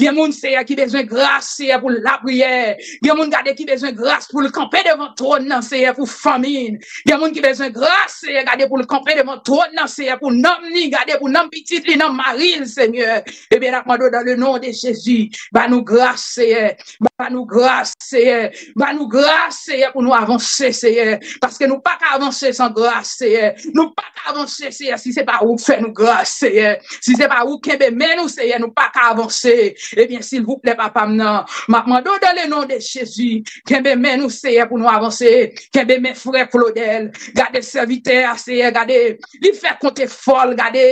Gen moun, Seyè, ki bezwen gras, Seyè, pou lapriyè. Gen moun, gade, ki bezwen gras pou l kanpe devan twòn nan, Seyè, pou fanmi l. Gen moun ki bezwen gras, Seyè, gade, pou l kanpe devan twòn nan, Seyè, pou nanm li, gade, pou nanm pitit li, nanm mari l, Senyè. Ebyen, n ap mande w, dans le nom de Jésus, ba nou gras, Seyè. Ba nou gras, Seyè. Ba nou gras, Seyè, pou nou avanse, Seyè. Paske nou pa ka avanse san gras, Seyè. Nou pa ka avanse, Seyè, si se pa ou k fè nou gras, Seyè. Si se pa ou k kenbe men nou, Seyè, nou pa ka avanse. Ebyen, silvouplè, papa m nan, m ap mande w, dans le nom de Jésus, kenbe men nou, Seyè, pou nou avanse. Kenbe men frè Claudel. Gade sèvitè a, Seyè, gade. Li fè kont efò l, gade.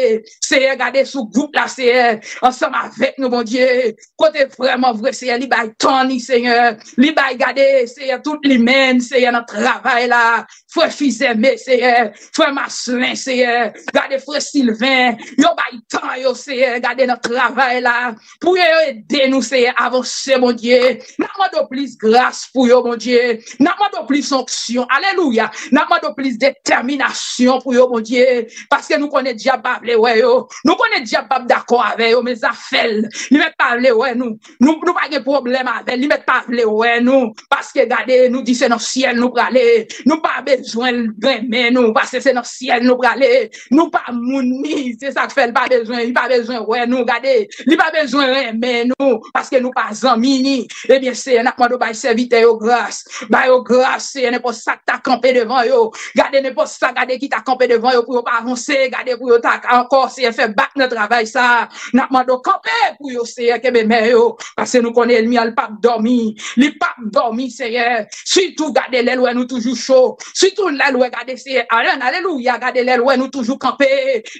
Seyè, gade sou gwoup la, Seyè. Ansanm avèk nou, Bondye. Kote vrèman vre, Seyè, li bay tan li, Senyè. Li bay, gade, Seyè, tout li menm, Seyè, nan travay la. Frè Fizeme, Seyè. Frè Maslin, Seyè. Gade frè Silven. Yo bay tan yo, Seyè. Gade nan travay la. Pou yo ede nou, Seyè, avanse, Bondye. N ap mande w plis gras pou yo, Bondye. N ap mande w plis onksyon. Alelouya. N ap mande w plis detèminasyon pou yo, Bondye. Paske nou konnen dyab pa vle wè yo. Nou konnen dyab p ap dakò avè yo, men zafè l. Li mèt pa vle wè nou. Nou, nou pa gen pwoblèm avè l. Li mèt pa vle wè nou. Paske gade, nou di se nan syèl nou prale. Nou pa bezwen l renmen nou, paske se nan syèl nou prale. Nou pa moun li. Se sa k fè l pa bezwen, li pa bezwen wè nou. Gade, li pa bezwen renmen nou, paske nou pa zanmi li. Ebyen, Seyè, n ap mande w bay sèvitè yo gras. Ba yo gras, Seyè, nenpòt sa k ta kanpe devan yo. Gade nenpòt sa, gade ki ta kanpe devan yo pou yo pa avanse. Gade pou yo ta ka ankò, Seyè, fè bak nan travay sa. N ap mande w kanpe pou yo, Seyè, kenbe men yo. Paske nou konnen ènmi an, li p ap dòmi. Li p ap dòmi, Seyè. Sitou gade lè l wè nou toujou cho. Sitou lè l wè, gade, Seyè. Amen. Alelouya. Gade lè l wè nou toujou kanpe.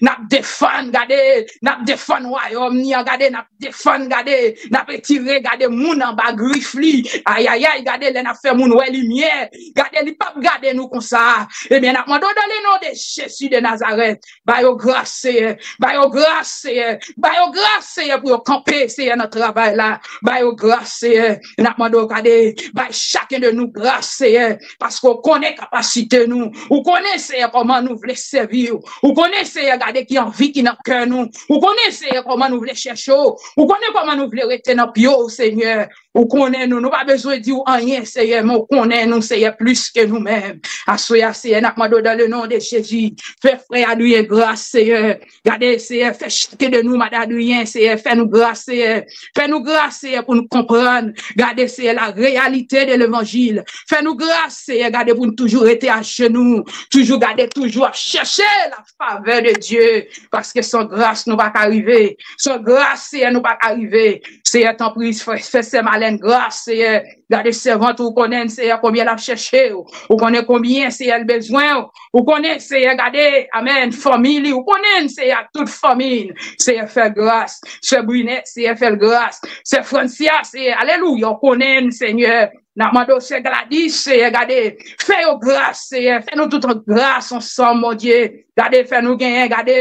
N ap defann, gade. N ap defann wayòm ni an, gade. N ap defann, gade. N ap retire, gade, moun anba grif li. Ayayay, gade lè n ap fè moun wè limyè. Gade, li p ap gade nou konsa. Ebyen, n ap mande w dans le nom de Jésus de Nazareth. Ba yo gras, Seyè. Ba yo gras, Seyè. Ba yo gras, Seyè, pou yo kanpe, Seyè, nan travay la. Ba yo gras, Seyè. N ap mande w, gade, bay chaken de nou gras, Seyè. Paske w konnen kapasite nou. Ou konnen, Seyè, kòman nou vle sèvi w. Ou konnen, Seyè, gade ki anvi ki nan kè nou. Ou konnen, Seyè, kòman nou vle chèche w. Ou konnen kòman nou vle rete nan pye w, Senyè. Ou konnen nou, nou pa bezwen di w anyen, Seyè, men ou konnen nou, Seyè, plis ke nou menm. Aswè a, Seyè, n ap mande w dans le nom de Jésus, fè frè Adrien gras, Seyè. Gade, Seyè, fè chak de nou, madan Adrien, Seyè, fè nou gras, Seyè. Fè nou gras, Seyè, pou nou konprann. Gade, Seyè, la réalité de l'évangile. Fè nou gras, Seyè, gade pou nou toujou rete ajenou. Toujou gade, toujou ap chèche la favè de Dye. Paske san gras, nou pa ka rive. San gras, Seyè, nou pa ka rive. Seyè, tanpri, fè, fè sè Malèn gras, Seyè. Gade sèvant ou, ou konnen, Seyè, konbyen l ap chèche w. Ou konnen konbyen, Seyè, l bezwen w. Ou konnen, Seyè, gade, amèn, fanmi li. Ou konnen, Seyè, ak tout fanmi l. Seyè, fè gras. Sè Brinèt, Seyè, fè l gras. Sè Francia, Seyè, alelouya, ou konnen, Senyè. N ap mande w, Sè Gladys, Seyè, gade, fè yo gras, Seyè. Fè nou tout an gras ansanm, Bondye. Gade, fè nou genyen, gade,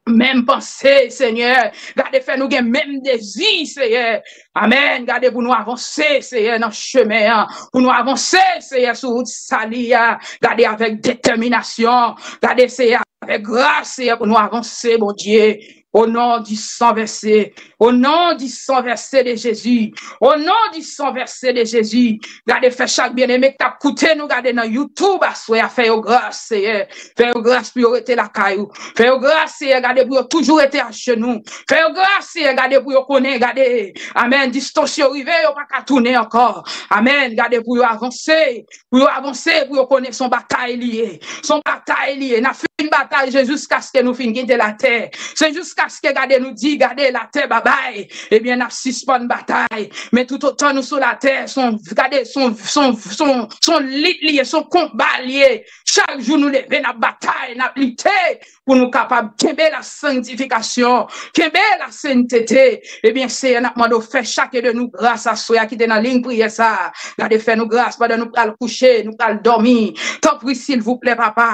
menm panse, Senyè. Gade, fè nou gen menm dezi, Seyè. Amèn. Gade pou nou avanse, Seyè, nan chemen an. Pou nou avanse, Seyè, sou wout sali a. Gade avèk detèminasyon. Gade, Seyè, avèk gras, Seyè, pou nou avanse, Bondye. Au nom du sang versé. Au nom du sang versé de Jésus. Au nom du sang versé de Jésus. Gade, fè chak byeneme k t ap koute nou, gade nan YouTube aswè a, fè yo gras, Seyè. Fè yo gras pou yo rete lakay ou. Fè yo gras, Seyè, gade pou yo toujou rete ajenou. Fè yo gras, Seyè, gade pou yo konnen, gade. Amèn. Distans yo rive, yo pa ka tounen ankò. Amèn. Gade pou yo avanse. Pou yo avanse, pou yo konnen se yon batay li ye. Se yon batay li ye. N ap fin batay se jiskaske nou fin kite latè. Se jiskaske, gade, nou di, gade, latè babay. Ebyen, n ap sispann batay. Men toutotan nou sou latè, se yon, gade, se yon, se yon, se yon, se yon lit li ye, se yon konba li ye. Chak jou nou leve, n ap batay, n ap lite pou nou kapab kenbe la sanctification, kenbe la sainteté. Ebyen, Seyè, n ap mande w fè chak de nou gras aswè a ki te nan liy priyè sa a. Gade, fè nou gras pandan nou pral kouche, nou pral dòmi. Tanpri, silvouplè, Papa,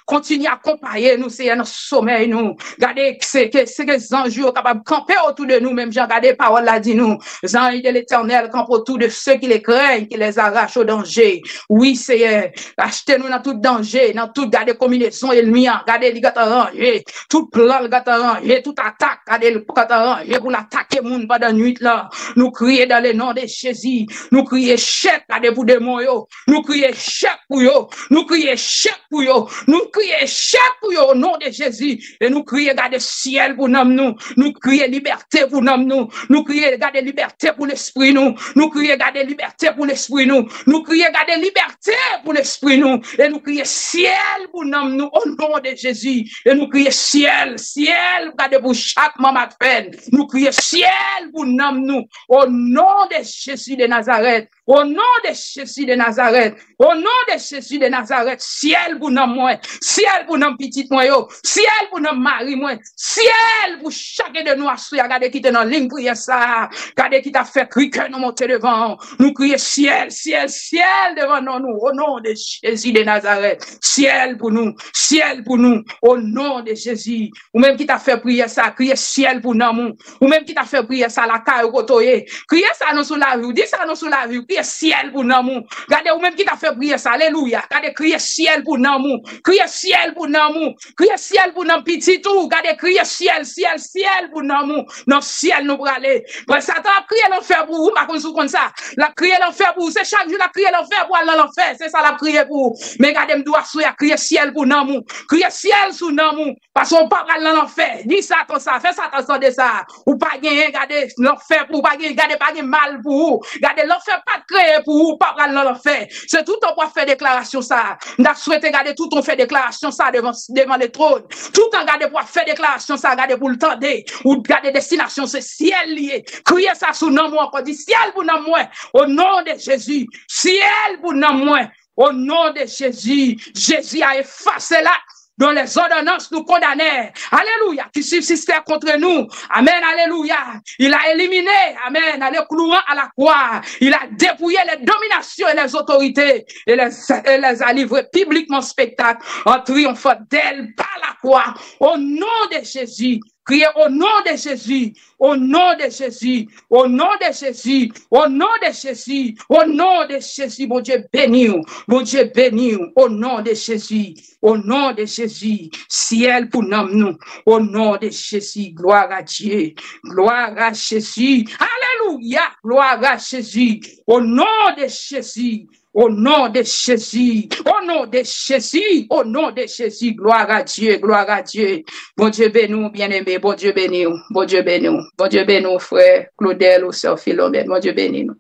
kontinye akonpaye nou, Seyè, nan somèy nou. Gade, se ke, se ke zanj yo kapab kanpe otou de nou, menm jan, gade, pawòl la di nou, zanj de Letènèl kanpe otou de ceux qui les craignent, qui les arrachent au danger. Wi, Seyè, rachte nou nan tout danje, nan tout, gade, konbinezon ènmi an, gade, li gentan ranje, tout plan l gentan ranje, tout atak, gade, l gentan ranje pou l atake moun pandan nwit lan. Nou kriye dans le nom de Jésus, nou kriye echèk, gade, pou demon yo, nou kriye echèk pou yo, nou kriye echèk pou yo, nou kriye echèk pou yo, au nom de Jésus. E nou kriye, gade, syèl pou nanm nou. Nou kriye libète pou nanm nou. Nou kriye, gade, libète pou lespri nou. Nou kriye, gade, libète pou lespri nou. Nou kriye, gade, libète pou lespri nou. E nou kriye syèl pou nanm nou, au nom de Jésus. E nou kriye syèl, syèl, gade, pou chak manm Advent. Nou kriye syèl pou nanm nou, au nom de Jésus de Nazareth. Au nom de Jésus de Nazareth. Au nom de Jésus de Nazareth. Syèl pou nanm mwen. Syèl pou nanm pitit mwen yo. Syèl pou nanm mari mwen. Syèl pou chak de nou aswè a. Gade ki te nan liy priyè sa a. Gade ki t ap fè kri kè nou monte devan. Nou kriye syèl, syèl, syèl devan non nou. Au nom de Jésus de Nazareth. Syèl pou nou. Syèl pou nou. Au nom de Jésus. Ou menm ki t ap fè priyè sa, kriye syèl pou nanm ou. Ou menm ki t ap fè priyè sa lakay ou kote w ye, kriye sa nan sou lavi w. Di sa nan sou lavi w. Kriye syèl pou nanm ou. Gade, ou menm ki t ap fè priyè sa, alelouya. Gade, kriye syèl pou nanm ou. Kriye syèl pou nanm ou. Kriye syèl pou nanm pitit ou. Gade, kriye syèl, syèl, syèl pou nanm ou. Nan syèl nou prale. Bon, Satan ap kriye lanfè pou ou, m pa konn si w konn sa. L ap kriye lanfè pou ou. Se chak jou l ap kriye lanfè pou al nan lanfè. Se sa l ap kriye pou ou. Men gade, m di w aswè a, kriye syèl pou nanm ou. Kriye syèl sou nanm ou. Paske ou pa pral nan lanfè. Di Satan sa, fè Satan tande sa. Ou pa genyen, gade, lanfè pou ou, pa gen, gade, pa gen mal pou ou. Gade, lanfè pa t kreye pou ou, ou pa pral nan lanfè. Se toutan pou w ap fè deklarasyon sa. M ta swete, gade, toutan w fè deklarasyon sa devan, devan le trône. Toutan, gade, pou w ap fè deklarasyon sa, gade, pou l tande. Ou gade, destinasyon se syèl li ye. Kriye sa sou nanm ou ankò, di, syèl pou nanm mwen, au nom de Jésus. Syèl pou nanm mwen, au nom de Jésus. Jésus a effacé la dont les ordonnances nous condamnaient, alléluia, qui subsistaient contre nous. Amen, alléluia. Il a éliminé, amen, en le clouant à la croix. Il a dépouillé les dominations et les autorités et les, et les a livrées publiquement en spectacle en triomphant d'elles par la croix. Au nom de Jésus, Kriye o non de Jezi. O non de Jezi. O non de Jezi. O non de Jezi. O non de Jezi. Bondye beni w. Bondye beni w. O non de Jezi. O non de Jezi. Syèl pou nanm nou. O non de Jezi. Glwa a Dye. Glwa a Jezi. Alelouya. Glwa a Jezi. O non de Jezi. O non de Jezi, o non de Jezi, o non de Jezi, glwa a Dye, glwa a Dye. Bondye beni w, byeneme, Bondye beni w, Bondye beni w, Bondye beni w, frè Claudel ou sè Filomèn, Bondye beni nou.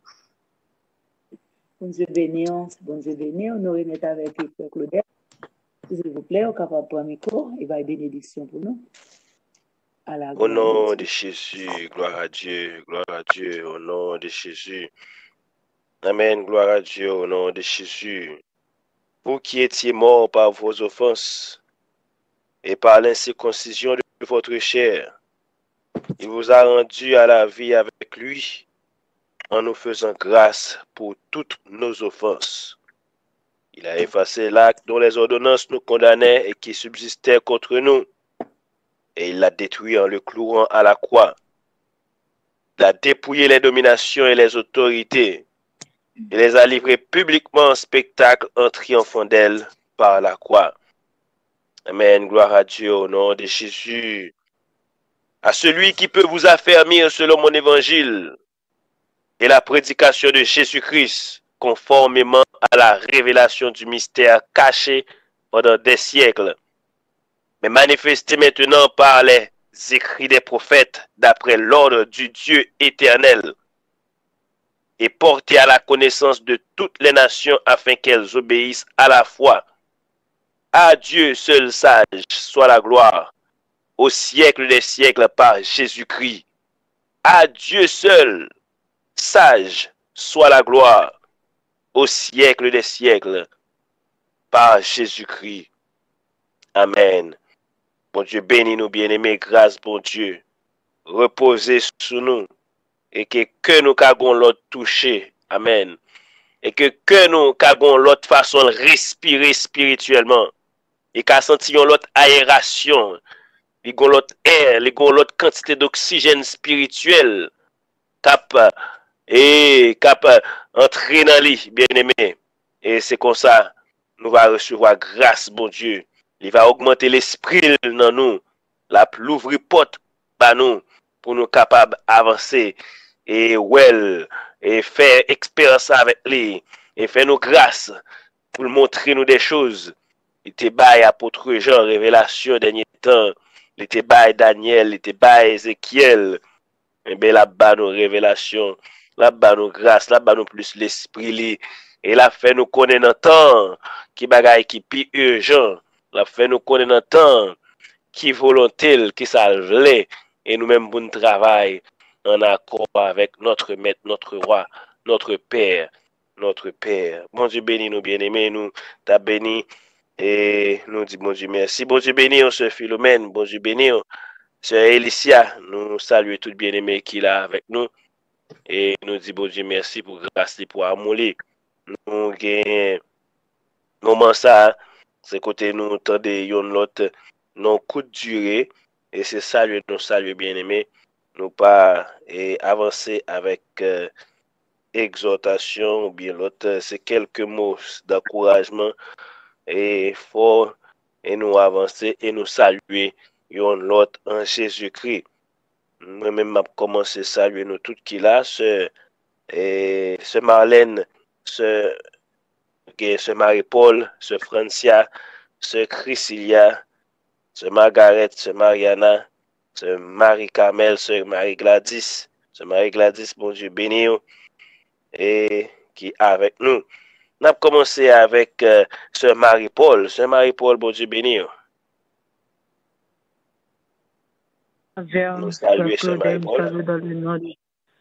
Bondye beni w, Bondye beni w, nou remèt avèk li frè Claudel. Silvouplè, ou kapab pran mikwo e bay benediksyon pou nou. O non de Jezi, glwa a Dye, glwa a Dye, o non de Jezi. Amen, gloire à Dieu au nom de Jésus. Vous qui étiez morts par vos offenses et par l'incirconcision de votre chair, il vous a rendus à la vie avec lui en nous faisant grâce pour toutes nos offenses. Il a effacé l'acte dont les ordonnances nous condamnaient et qui subsistait contre nous, et il l'a détruit en le clouant à la croix. Il a dépouillé les dominations et les autorités. Il les a livrées publiquement en spectacle en triomphant d'elles par la croix. Amen. Gloire à Dieu au nom de Jésus. À celui qui peut vous affermir selon mon évangile et la prédication de Jésus-Christ, conformément à la révélation du mystère caché pendant des siècles, mais manifesté maintenant par les écrits des prophètes d'après l'ordre du Dieu éternel, et porté à la connaissance de toutes les nations afin qu'elles obéissent à la foi. À Dieu seul sage soit la gloire au siècle des siècles par Jésus-Christ. À Dieu seul sage soit la gloire au siècle des siècles par Jésus-Christ. Amen. Bondye beni nou, byeneme, gras Bondye repoze sou nou, e ke kè nou ka gon lòt touche. Amen. E ke kè nou ka gon lòt fason l respire espirityèlman. Li ka santi yon lòt ayerasyon. Li gon lòt è, li gon lòt kantite doksijèn espirityèl k ap e k ap antre nan li, byeneme. E se konsa nou va resevwa gras Bondye. Li va ogmante lespri l nan nou. L ap louvri pòt ba nou pou nou kapab avanse e wè l e fè eksperyans avèk li e fè nou gras pou l montre nou de choz. Li te bay apot Jan revelasyon dènye tan. Li te bay Danyèl, li te bay Ezekyèl. Enben, l ap ba nou revelasyon, l ap ba nou gras, l ap ba nou plis Lespri li. E l ap fè nou konnen nan tan ki bagay ki pi ijan. L ap fè nou konnen nan tan ki volonte l, ki sa l vle. E nou menm pou n travay an akò avèk notre Maître, notre Roi, notre Père, notre Père. Bondye beni nou, byeneme, nou ta beni e nou di Bondye mèsi. Bondye beni w, sè Filomèn, Bondye beni w. Sè Elicia, nou salye tout byeneme ki la avèk nou. E nou di Bondye mèsi pou gras li, pou amou li. Nou gen moman sa a, se kote nou tande youn lòt nan kout dire, e se salye nou salye byeneme. Nou pa e avanse avèk e egzòtasyon oubyen lòt, se kèlke mo dankourajman e fò e nou avanse e nou salye youn lòt an Jezikri. Mwen menm m ap kòmanse salye nou tout ki la, sè e sè Marlène, sè gen sè Marie Paul, sè Francia, sè Chrisilia, sè Margaret, sè Mariana, sè Marie Carmel, sè Marie Gladys, sè Marie Gladys, Bondye beni w e ki avèk nou. N ap kòmanse avèk sè Marie Paul. Sè Marie Paul, Bondye beni w. Nou salye sè Marie Paul.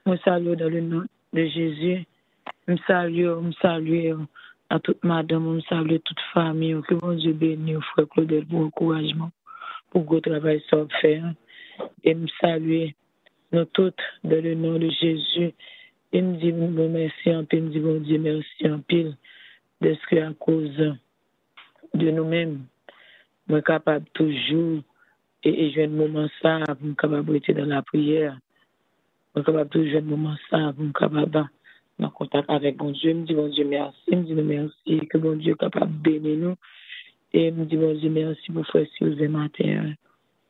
Mwen salye w dans le nom de Jésus. M salye w, m salye w a tout madanm ou, m salye tout fanmi w. Ke Bondye beni w, frè Claudel, pou ankourajman, pou gwo travay sa w ap fè an. E m salye nou tout dans le nom de Jésus. E m di nou mèsi anpil, m di Bondye mèsi anpil, dèske akoz de nou menm, mwen kapab toujou e jwenn moman sa a pou m kapab rete nan lapriyè. Mwen kapab toujou jwenn moman sa a pou m kapab nan kontak avèk Bondye. M di Bondye mèsi, m di nou mèsi, ke Bondye kapab beni nou. E m di Bondye mèsi pou frè Sylvain maten an,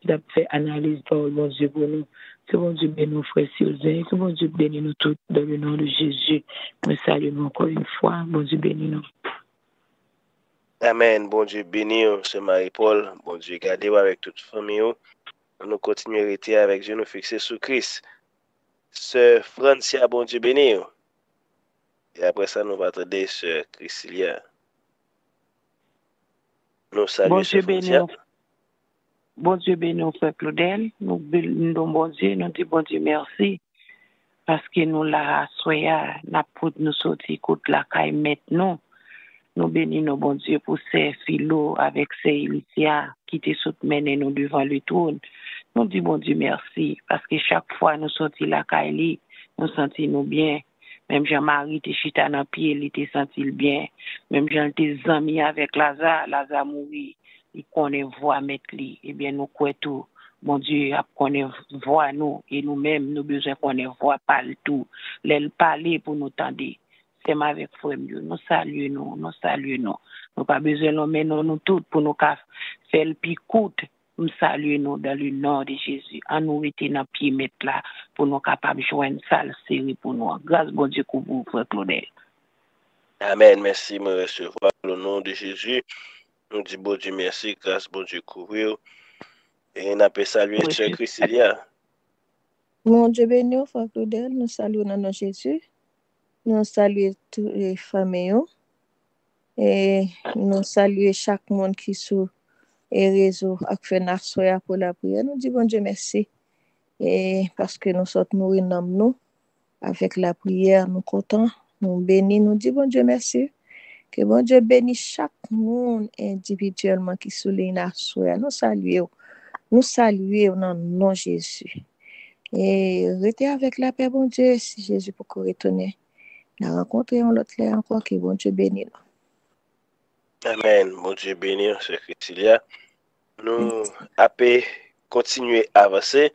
ki t ap fè analiz pawòl Bondye pou nou. Ke Bondye beni w, frè Sylvain, ke Bondye beni nou tout, dans le nom de Jésus. Mwen salye nou ankò yon fwa, Bondye beni nou. Amèn. Bondye beni w, sè Marie Paul. Bondye gade w avèk tout fanmi w. Nou kontinye rete avèk je nou fikse sou Kris. Sè Francia, Bondye beni w. E apre sa, nou va tande sè Christilia. Nou salye sè Francia. Bondye beni w, frè Claudel. Nou beni Bondye, nou di Bondye mèsi. Paske nou la aswè a, n ap pot nou soti kot lakay mèt nou. Nou beni non Bondye pou sè Filo avèk sè Elicia ki te sot mennen nou devan letwòn. Nou di Bondye mèsi, paske chak fwa nou soti lakay li, nou santi nou byen. Menm jan Mari te chita nan pye li te santi l byen. Menm jan l te zanmi avèk Laza, Laza mouri, li konnen vwa mèt li. Ebyen nou kwè tou, Bondye ap konnen vwa nou, e nou menm nou bezwen konnen vwa pa l tou. Lè l pale pou nou tande. Sè m avèk frè m yo, nou salye nou, nou salye nou. Nou pa bezwen lonmen non nou tout pou nou ka fè l pi kout. M salye nou dans le nom de Jésus. Ann nou rete nan pye mèt la pou nou kapab jwenn sa l sere pou nou an. Gras Bondye kouvri w, frè Claudel. Amèn. Mèsi, mwen resevwa l o non de Jezi. Nou di Bondye mèsi, gras Bondye kouvri w. E n ape salye sè Christilia. Bondye beni w, frè Claudel. Nou salye w nan non Jezi. Nou salye tout fanmi yo. E nou salye chak moun ki sou e rezo ak fè n aswè a pou lapriyè. Nou di Bondye mèsi. E paske nou sot nouri nanm nou avèk lapriyè, nou kontan, nou beni, nou di Bondye mèsi. Ke Bondye beni chak moun endividyèlman ki sou liy nan aswè a. Nou salye w. Nou salye w nan non Jezi. E rete avèk lapè Bondye, si Jezi poko retounen. N a rankontre yon lòt lè ankò, ke Bondye beni nou. Amèn. Bondye beni w, sè Christilia. Nou ape kontinye avanse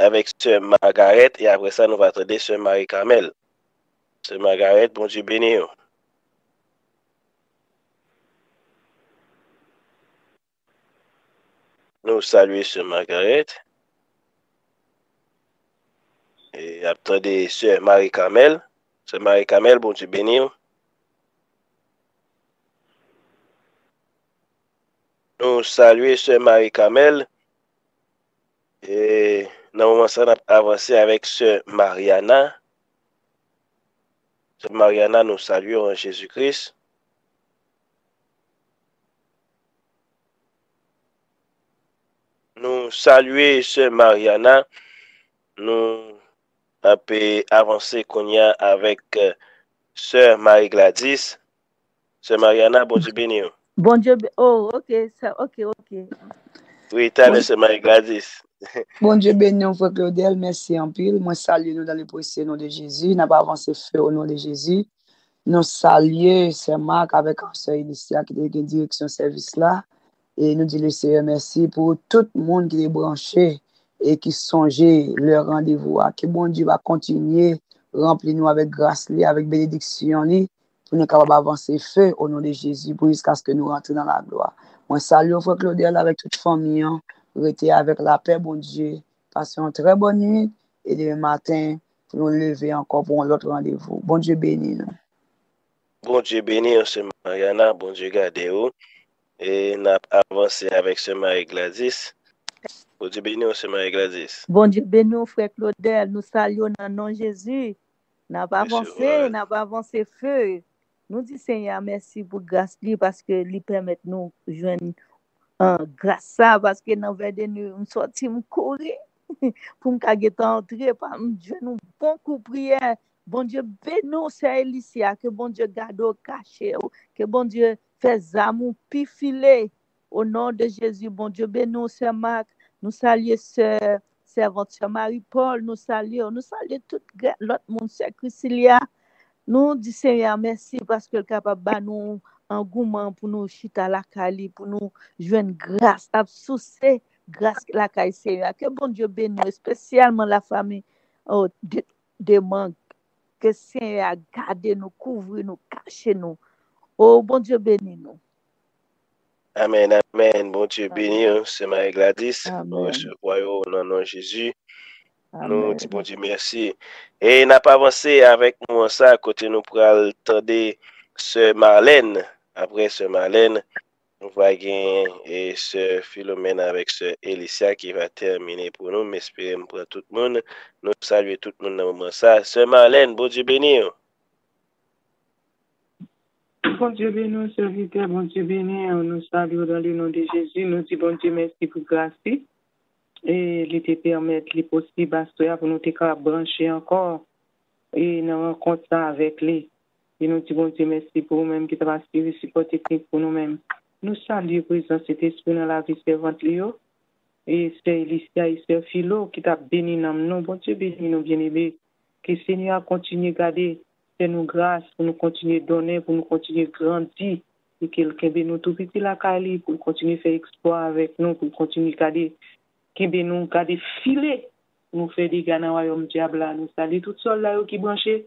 avèk sè Margaret e apre sa nou va tande sè Marie Carmel. Sè Margaret, Bondye beni w. Nou salye sè Margaret. E ap tande sè Marie Carmel. Sè Marie Carmel, Bondye beni w. Nou salye sè Marie Carmel. E nan moman sa n ap avanse avèk sè Mariana. Sè Mariana, nou salye w an Jezi Kris. Nou salye sè Mariana. Nou ape avanse kounye a avèk sè Marie Gladys. Sè Mariana, Bondye beni w. Bondye be oh, ok, sa, ok, ok. Wi, talè sè Marie Gladys. Bondye beni w, frè Claudel, mèsi anpil. Mwen salye nou dans le précieux nom de Jésus. N ap avanse fè o non de Jezi. Nou salye sè Marc avèk sè Ilicia ki te gen direksyon sèvis la. E nou di Leseyè mèsi pou tout moun ki te branche e ki sonje lè randevou a. Ke Bondye va kontinye ranpli nou avèk gras li, avèk benediksyon li, pou nou kapab avanse fè o non de Jezi pou jiskaske nou rantre nan laglwa. Mwen salye w, frè Claudel, avèk tout fanmi an. Rete avèk lapè Bondye. Pase yon trè bòn nwit e demen maten pou nou leve ankò pou yon lòt randevou. Bondye beni nou. Bondye beni w, sè Mariana. Bondye gade w. E n ap avanse avèk sè Marie Gladys. Bondye beni w, sè Marie Gladys. Bondye beni w, frè Claudel. Nou salye w nan non Jezi. N ap avanse, n ap avanse fè. Nou di Senyè a mèsi pou gras li paske li pèmèt nou jwenn an gras sa paske nan vè de nwi m sòti m kouri pou m ka gentan antre pa m jwenn yon bon kou priyè. Bondye beni w sè Elicia, ke Bondye gade w kache w, ke Bondye fè zam ou pi file. O non de Jezi, Bondye beni w sè Marc. Nou salye sè sèvant sè Marie Paul, nou salye w. Nou salye tout lòt moun sè Christilia. Nou di Senyè a mèsi paske l kapab ba nou angouman pou nou chita lakay li, pou nou jwenn gras ap souse gras lakay Senyè a. Ke Bondye beni w, espesyalman lafanmi, oh, de, de Mang. Ke Senyè a gade nou, kouvri nou, kache nou. Oh, Bondye beni nou. Amèn, amèn. Bondye beni w, sè Marie Gladys. Nou resevwa yo nan non Jezi. Nou di Bondye mèsi. E n ap avanse avèk moman sa kote nou pral tande sè Marlène. Apre sè Marlène, nou va gen e sè Filomèn avèk sè Elicia ki va tèmine pou nou. M espere m pran tout moun. Nou salye tout moun nan moman sa. Sè Marlène, Bondye beni w. Bondye beni w, sèvitè, Bondye beni w. Nou salye w dans le nom de Jésus. Nou di Bondye mèsi pou gras li. E li te pèmèt li posib aswè a pou nou te ka branche ankò e nan rankont sa avèk li. E nou di Bondye mèsi pou ou menm ki t ap asire sipò teknik pou nou menm. Nou salye prezans Sentespri nan lavi sèvant li yo. E sè Elicia e sè Filo ki t ap beni nanm nou. Bondye beni nou, byeneme. Ke Senyè a kontinye gade, fè nou gras pou nou kontinye donnen, pou nou kontinye grandi, e ke l kenbe nou tou piti lakay li, pou l kontinye fè eksplwa avèk nou, pou l kontinye gade, kenbe nou, gade file, pou nou fè dega nan wayòm dyab la. Nou salye tout sòlda yo ki branche.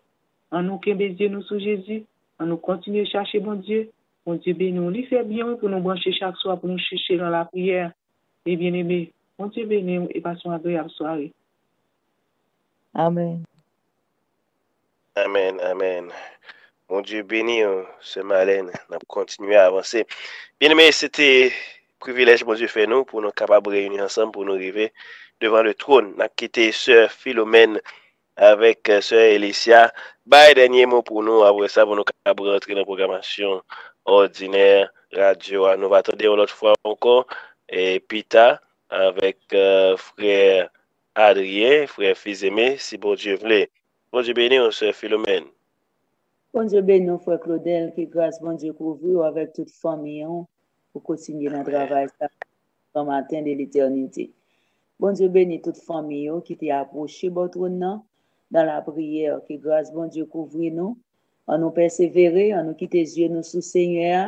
Ann nou kenbe zye nou sou Jezi. Ann nou kontinye chache Bondye. Bondye beni w. Li fè byen wi pou nou branche chak swa, pou nou chèche l nan lapriyè. E byeneme, Bondye beni w e pase yon agreyab sware. Amèn. Amèn, amèn. Bondye beni w, sè Marlène. N ap kontinye avanse. Byeneme, se te privilèj Bondye fè nou pou nou kapab reyini ansanm pou nou rive devan le tròn. N ap kite sè Filomèn avèk sè Elicia bay dènye mo pou nou. Apre sa, pou nou kapab rantre nan pwogramasyon òdinè radyo a. Nou va tande yon lòt fwa ankò e pita avèk frè Adrien, frè Fizeme, si Bondye vle. Bondye beni w, sè Filomèn. Bondye beni w, frè Claudel. Ke gras Bondye kouvri w avèk tout fanmi w pou kontinye nan travay sa. Bon maten de letènite. Bondye beni tout fanmi yo ki te apwoche bò twòn nan, nan lapriyè. Ke gras Bondye kouvri nou. Ann nou pèsevere, ann nou kite zye nou sou Senyè a.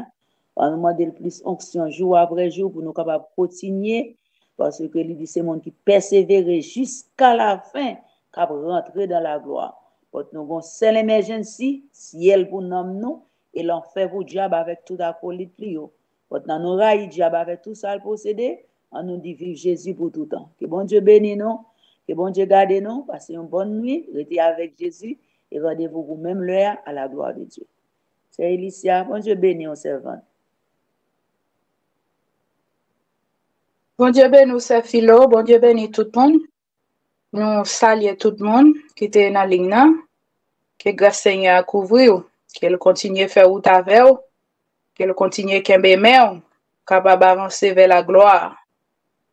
Ann nou mande l plis onksyon jou apre jou pou nou kapab kontinye, paske li di se moun ki pèsevere jiska lafen k ap rantre dan laglwa. But nou gon sèl emèjensi, syèl pou nanm nou, e lanfè pou dyab avèk tout akolit li yo. But nan nou rayi dyab avèk tout sa l posede, ann nou di viv Jezi pou toutan. Ke Bondye beni nou, ke Bondye gade nou, pase yon bòn nwi, rete avèk Jezi, e randevou pou menm lè a, à la gloire de Dieu. Sè Elicia, Bondye beni w, sèvant. Bondye beni w, sè Filo, Bondye beni tout moun. Nou salye tout moun ki te nan liy nan. Ke gras Senyè a kouvri w, ke l kontinye fè wout avè w, ke l kontinye kenbe men w, kapab avanse vè laglwa.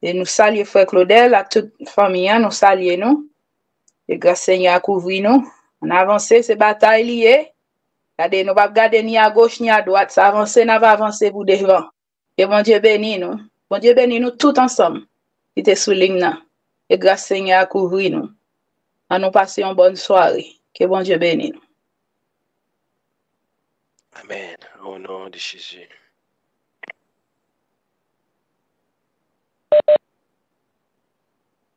E nou salye frè Claudel ak tout fanmi an, nou salye nou. Ke gras Senyè a kouvri nou. Ann avanse, se batay li ye. Gade, nou p ap gade ni agoch ni adwat, se avanse n ap avanse pou devan. Ke Bondye beni nou. Bondye beni nou tout ansanm ki te sou liy nan. Ke gras Senyè a kouvri nou. Ann nou pase yon bòn sware. Ke Bondye beni nou. Amèn. O non de Jezi.